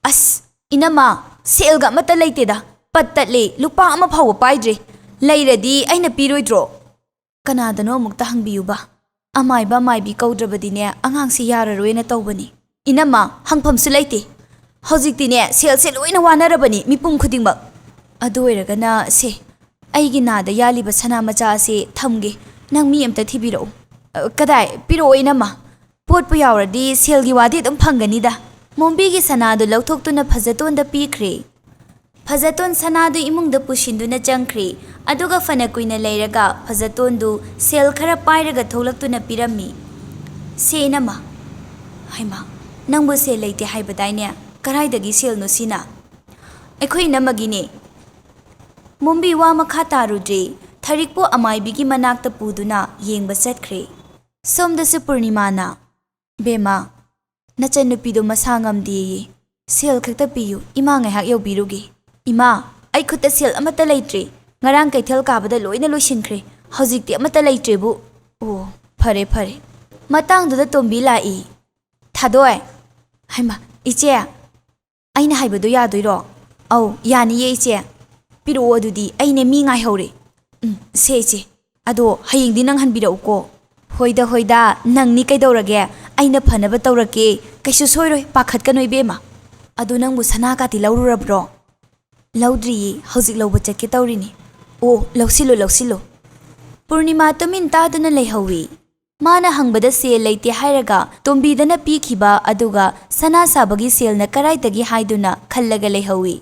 "ꯑꯁ, ꯏꯅꯝꯃ, ꯁꯦꯜꯒ ꯑꯃꯠꯇ ꯂꯩꯇꯦꯗ꯫ ꯄꯠ ꯇꯠꯂꯦ, ꯂꯨꯄꯥ ꯑꯃ ꯐꯥꯎꯕ ꯄꯥꯏꯗ꯭ꯔꯦ꯫ ꯂꯩꯔꯗꯤ ꯑꯩꯅ ꯄꯤꯔꯣꯏꯗ꯭ꯔꯣ?" ꯀꯅꯥꯗꯅꯣ ꯑꯃꯨꯛꯇ ꯍꯪꯕꯤꯌꯨꯕ꯫ ꯑꯃꯥꯏꯕ ꯑꯃꯥꯏꯕꯤ ꯀꯧꯗ꯭ꯔꯕꯗꯤꯅꯦ, ꯑꯉꯥꯡꯁꯤ ꯌꯥꯔꯔꯣꯏꯅ ꯇꯧꯕꯅꯤ꯫ ꯏꯅꯝꯃ, ꯍꯪꯐꯝꯁꯨ ꯂꯩꯇꯦ꯫ ꯍꯧꯖꯤꯛꯇꯤꯅꯦ, ꯁꯦꯜꯁꯦ ꯂꯣꯏꯅ ꯋꯥꯅꯔꯕꯅꯤ ꯃꯤꯄꯨꯝ ꯈꯨꯗꯤꯡꯃꯛ꯫ ꯑꯗꯨ ꯑꯣꯏꯔꯒꯅ ꯁꯦ, ꯑꯩꯒꯤ ꯅꯥꯗ ꯌꯥꯜꯂꯤꯕ ꯁꯅꯥ ꯃꯆꯥ ꯑꯁꯦ ꯊꯝꯒꯦ꯫ ꯅꯪ ꯃꯤ ꯑꯝꯇ ꯊꯤꯕꯤꯔꯛꯎ꯫ ꯑ, ꯀꯗꯥꯏ? ꯄꯤꯔꯛꯑꯣ ꯏꯅꯝꯃ꯫ ꯄꯣꯠꯄꯨ ꯌꯥꯎꯔꯗꯤ ꯁꯦꯜꯒꯤ ꯋꯥꯗꯤ ꯑꯗꯨꯝ ꯐꯪꯒꯅꯤꯗ꯫ ꯃꯣꯝꯕꯤꯒꯤ ꯁꯅꯥꯗꯨ ꯂꯧꯊꯣꯛꯇꯨꯅ ꯐꯖꯇꯣꯟꯗ ꯄꯤꯈ꯭ꯔꯦ꯫ ꯐꯖꯇꯣꯟ ꯁꯅꯥꯗꯨ ꯏꯃꯨꯡꯗ ꯄꯨꯁꯤꯟꯗꯨꯅ ꯆꯪꯈ꯭ꯔꯦ꯫ ꯑꯗꯨꯒ ꯐꯅ ꯀꯨꯏꯅ ꯂꯩꯔꯒ ꯐꯖꯇꯣꯟꯗꯨ ꯁꯦꯜ ꯈꯔ ꯄꯥꯏꯔꯒ ꯊꯣꯛꯂꯛꯇꯨꯅ ꯄꯤꯔꯝꯃꯤ꯫ "ꯁꯦ ꯏꯅꯝꯃ꯫" "ꯍꯩꯃꯥ, ꯅꯪꯕꯨ ꯁꯦꯜ ꯂꯩꯇꯦ ꯍꯥꯏꯕꯗꯥꯏꯅꯦ? ꯀꯔꯥꯏꯗꯒꯤ ꯁꯦꯜꯅꯣ ꯁꯤꯅ?" "ꯑꯩꯈꯣꯏ ꯏꯅꯝꯃꯒꯤꯅꯦ꯫" ꯃꯣꯝꯕꯤ ꯋꯥ ꯃꯈꯥ ꯇꯥꯔꯨꯗ꯭ꯔꯦ꯫ ꯊꯔꯤꯛꯄꯨ ꯑꯃꯥꯏꯕꯤꯒꯤ ꯃꯅꯥꯛꯇ ꯄꯨꯗꯨꯅ ꯌꯦꯡꯕ ꯆꯠꯈ꯭ꯔꯦ꯫ ꯁꯣꯝꯗꯁꯨ ꯄꯨꯔꯅꯤꯃꯥꯅ, "ꯕꯦꯝꯃ, ꯅꯆꯟꯅꯨꯄꯤꯗꯣ ꯃꯁꯥ ꯉꯝꯗꯦꯌꯦ꯫ ꯁꯦꯜ ꯈꯛꯇ ꯄꯤꯌꯨ, ꯏꯃꯥ ꯉꯥꯏꯍꯥꯛ ꯌꯧꯕꯤꯔꯨꯒꯦ꯫" "ꯏꯃꯥ, ꯑꯩ ꯈꯨꯠꯇ ꯁꯦꯜ ꯑꯃꯠꯇ ꯂꯩꯇ꯭ꯔꯦ꯫ ꯉꯔꯥꯡ ꯀꯩꯊꯦꯜ ꯀꯥꯕꯗ ꯂꯣꯏꯅ ꯂꯣꯏꯁꯤꯟꯈ꯭ꯔꯦ꯫ ꯍꯧꯖꯤꯛꯇꯤ ꯑꯃꯠꯇ ꯂꯩꯇ꯭ꯔꯦꯕꯨ꯫" "ꯑꯣ, ꯐꯔꯦ, ꯐꯔꯦ꯫" ꯃꯇꯥꯡꯗꯨꯗ ꯇꯣꯝꯕꯤ ꯂꯥꯛꯏ꯫ "ꯊꯥꯗꯣꯏ꯫" "ꯍꯩꯃꯥ, ꯏꯆꯦ, ꯑꯩꯅ ꯍꯥꯏꯕꯗꯣ ꯌꯥꯗꯣꯏꯔꯣ?" "ꯑꯧ, ꯌꯥꯅꯤꯌꯦ ꯏꯆꯦ꯫" "ꯄꯤꯔꯛꯑꯣ ꯑꯗꯨꯗꯤ, ꯑꯩꯅꯦ ꯃꯤ ꯉꯥꯏꯍꯧꯔꯦ꯫" "ꯎꯝ, ꯁꯦ ꯏꯆꯦ, ꯑꯗꯣ ꯍꯌꯦꯡꯗꯤ ꯅꯪꯍꯟꯕꯤꯔꯛꯎꯀꯣ꯫" "ꯍꯣꯏꯗ, ꯍꯣꯏꯗ, ꯅꯪꯅꯤ ꯀꯩꯗꯧꯔꯒꯦ? ꯑꯩꯅ ꯐꯅꯕ ꯇꯧꯔꯛꯀꯦ꯫ ꯀꯩꯁꯨ ꯁꯣꯏꯔꯣꯏ, ꯄꯥꯈꯠꯀꯅꯨ ꯏꯕꯦꯝꯃ꯫" "ꯑꯗꯣ ꯅꯪꯕꯨ ꯁꯅꯥ ꯀꯥꯇꯤ ꯂꯧꯔꯨꯔꯕ꯭ꯔꯣ?" "ꯂꯧꯗ꯭ꯔꯤꯌꯦ, ꯍꯧꯖꯤꯛ ꯂꯧꯕ ꯆꯠꯀꯦ ꯇꯧꯔꯤꯅꯤ꯫" "ꯑꯣ, ꯂꯧꯁꯤꯜꯂꯨ, ꯂꯧꯁꯤꯜꯂꯨ꯫" ꯄꯨꯔꯅꯤꯃꯥ ꯇꯨꯃꯤꯟ ꯇꯥꯗꯨꯅ ꯂꯩꯍꯧꯏ꯫ ꯃꯥꯅ ꯍꯪꯕꯗ ꯁꯦꯜ ꯂꯩꯇꯦ ꯍꯥꯏꯔꯒ ꯇꯣꯝꯕꯤꯗꯅ ꯄꯤꯈꯤꯕ, ꯑꯗꯨꯒ ꯁꯅꯥ ꯁꯥꯕꯒꯤ ꯁꯦꯜꯅ ꯀꯔꯥꯏꯗꯒꯤ ꯍꯥꯏꯗꯨꯅ ꯈꯜꯂꯒ ꯂꯩꯍꯧꯏ꯫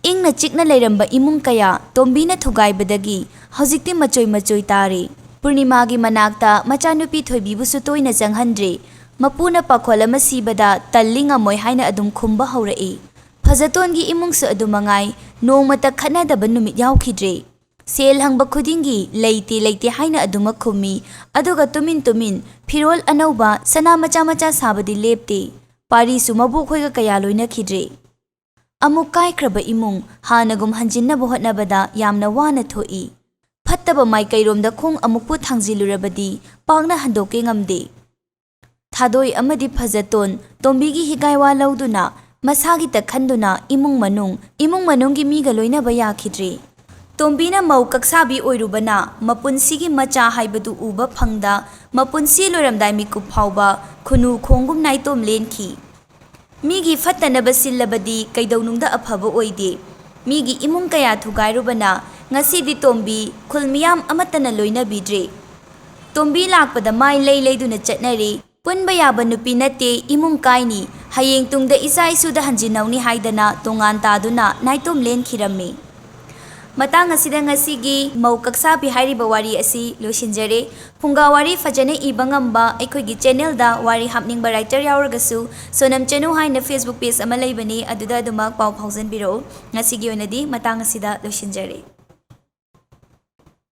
ꯏꯪꯅ ꯆꯤꯛꯅ ꯂꯩꯔꯝꯕ ꯏꯃꯨꯡ ꯀꯌꯥ ꯇꯣꯝꯕꯤꯅ ꯊꯨꯒꯥꯏꯕꯗꯒꯤ ꯍꯧꯖꯤꯛꯇꯤ ꯃꯆꯣꯏ ꯃꯆꯣꯏ ꯇꯥꯔꯦ꯫ ꯄꯨꯔꯅꯤꯃꯥꯒꯤ ꯃꯅꯥꯛꯇ ꯃꯆꯥꯅꯨꯄꯤ ꯊꯣꯏꯕꯤꯕꯨꯁꯨ ꯇꯣꯏꯅ ꯆꯪꯍꯟꯗ꯭ꯔꯦ꯫ ꯃꯄꯨꯅ ꯄꯥꯈꯣꯜ ꯑꯃ ꯁꯤꯕꯗ ꯇꯜꯂꯤ ꯉꯝꯃꯣꯏ ꯍꯥꯏꯅ ꯑꯗꯨꯝ ꯈꯨꯝꯕ ꯍꯧꯔꯛꯏ꯫ ꯐꯖꯇꯣꯟꯒꯤ ꯏꯃꯨꯡꯁꯨ ꯑꯗꯨ ꯃꯉꯥꯏ, ꯅꯣꯡꯃꯇ ꯈꯠꯅꯗꯕ ꯅꯨꯃꯤꯠ ꯌꯥꯎꯈꯤꯗ꯭ꯔꯦ꯫ ꯁꯦꯜ ꯍꯪꯕ ꯈꯨꯗꯤꯡꯒꯤ "ꯂꯩꯇꯦ, ꯂꯩꯇꯦ" ꯍꯥꯏꯅ ꯑꯗꯨꯃꯛ ꯈꯨꯝꯃꯤ, ꯑꯗꯨꯒ ꯇꯨꯃꯤꯟ ꯇꯨꯃꯤꯟ ꯐꯤꯔꯣꯜ ꯑꯅꯧꯕ, ꯁꯅꯥ ꯃꯆꯥ ꯃꯆꯥ ꯁꯥꯕꯗꯤ ꯂꯦꯞꯇꯦ꯫ ꯄꯥꯔꯤꯁꯨ ꯃꯕꯣꯛꯈꯣꯏꯒ ꯀꯌꯥ ꯂꯣꯏꯅꯈꯤꯗ꯭ꯔꯦ꯫ ꯑꯃꯨꯛ ꯀꯥꯏꯈ꯭ꯔꯕ ꯏꯃꯨꯡ ꯍꯥꯟꯅꯒꯨꯝ ꯍꯟꯖꯤꯟꯅꯕ ꯍꯣꯠꯅꯕꯗ ꯌꯥꯝꯅ ꯋꯥꯅ ꯊꯣꯛꯏ꯫ ꯐꯠꯇꯕ ꯃꯥꯏꯀꯩꯔꯣꯝꯗ ꯈꯣꯡ ꯑꯃꯨꯛꯄꯨ ꯊꯥꯡꯖꯤꯜꯂꯨꯔꯕꯗꯤ ꯄꯥꯛꯅ ꯍꯟꯗꯣꯛꯀꯦ ꯉꯝꯗꯦ꯫ ꯊꯥꯗꯣꯏ ꯑꯃꯗꯤ ꯐꯖꯇꯣꯟ ꯇꯣꯝꯕꯤꯒꯤ ꯍꯤꯒꯥꯏ ꯋꯥ ꯂꯧꯗꯨꯅ, ꯃꯁꯥꯒꯤꯇ ꯈꯟꯗꯨꯅ ꯏꯃꯨꯡ ꯃꯅꯨꯡ, ꯏꯃꯨꯡ ꯃꯅꯨꯡꯒꯤ ꯃꯤꯒ ꯂꯣꯏꯅꯕ ꯌꯥꯈꯤꯗ꯭ꯔꯦ꯫ ꯇꯣꯝꯕꯤꯅ ꯃꯧ ꯀꯛꯁꯥꯕꯤ ꯑꯣꯏꯔꯨꯕꯅ ꯃꯄꯨꯟꯁꯤꯒꯤ ꯃꯆꯥ ꯍꯥꯏꯕꯗꯨ ꯎꯕ ꯐꯪꯗ, ꯃꯄꯨꯟꯁꯤ ꯂꯣꯏꯔꯝꯗꯥꯏ ꯃꯤꯀꯨꯞ ꯐꯥꯎꯕ ꯈꯨꯅꯨ ꯈꯣꯡꯒꯨꯝ ꯅꯥꯏꯇꯣꯝ ꯂꯦꯟꯈꯤ꯫ ꯃꯤꯒꯤ ꯐꯠꯇꯅꯕ ꯁꯤꯜꯂꯕꯗꯤ ꯀꯩꯗꯧꯅꯨꯡꯗ ꯑꯐꯕ ꯑꯣꯏꯗꯦ꯫ ꯃꯤꯒꯤ ꯏꯃꯨꯡ ꯀꯌꯥ ꯊꯨꯒꯥꯏꯔꯨꯕꯅ ꯉꯁꯤꯗꯤ ꯇꯣꯝꯕꯤ ꯈꯨꯜ ꯃꯤꯌꯥꯝ ꯑꯃꯠꯇꯅ ꯂꯣꯏꯅꯕꯤꯗ꯭ꯔꯦ꯫ ꯇꯣꯝꯕꯤ ꯂꯥꯛꯄꯗ ꯃꯥꯏ ꯂꯩ ꯂꯩꯗꯨꯅ ꯆꯠꯅꯔꯦ꯫ ꯄꯨꯟꯕ ꯌꯥꯕ ꯅꯨꯄꯤ ꯅꯠꯇꯦ, ꯏꯃꯨꯡ ꯀꯥꯏꯅꯤ, ꯍꯌꯦꯡ ꯇꯨꯡꯗ ꯏꯆꯥ ꯏꯁꯨꯗ ꯍꯟꯖꯤꯟꯅꯧꯅꯤ ꯍꯥꯏꯗꯅ ꯇꯣꯉꯥꯟ ꯇꯥꯗꯨꯅ ꯅꯥꯏꯇꯣꯝ ꯂꯦꯟꯈꯤꯔꯝꯃꯤ꯫ ꯃꯇꯥꯡ ꯑꯁꯤꯗ ꯉꯁꯤꯒꯤ ꯃꯧ ꯀꯛꯁꯥꯕꯤ ꯍꯥꯏꯔꯤꯕ ꯋꯥꯔꯤ ꯑꯁꯤ ꯂꯣꯏꯁꯤꯟꯖꯔꯦ꯫ ꯐꯨꯡꯒꯥ ꯋꯥꯔꯤ ꯐꯖꯅ ꯏꯕ ꯉꯝꯕ ꯑꯩꯈꯣꯏꯒꯤ ꯆꯦꯅꯦꯜꯗ ꯋꯥꯔꯤ ꯍꯥꯞꯅꯤꯡꯕ ꯔꯥꯏꯇꯔ ꯌꯥꯎꯔꯒꯁꯨ ꯁꯣꯅꯝ ꯆꯅꯨ ꯍꯥꯏꯅ ꯐꯦꯁꯕꯨꯛ ꯄꯦꯖ ꯑꯃ ꯂꯩꯕꯅꯤ, ꯑꯗꯨꯗ ꯑꯗꯨꯃꯛ ꯄꯥꯎ ꯐꯥꯎꯖꯟꯕꯤꯔꯛꯎ꯫ ꯉꯁꯤꯒꯤ ꯑꯣꯏꯅꯗꯤ ꯃꯇꯥꯡ ꯑꯁꯤꯗ ꯂꯣꯏꯁꯤꯟꯖꯔꯦ꯫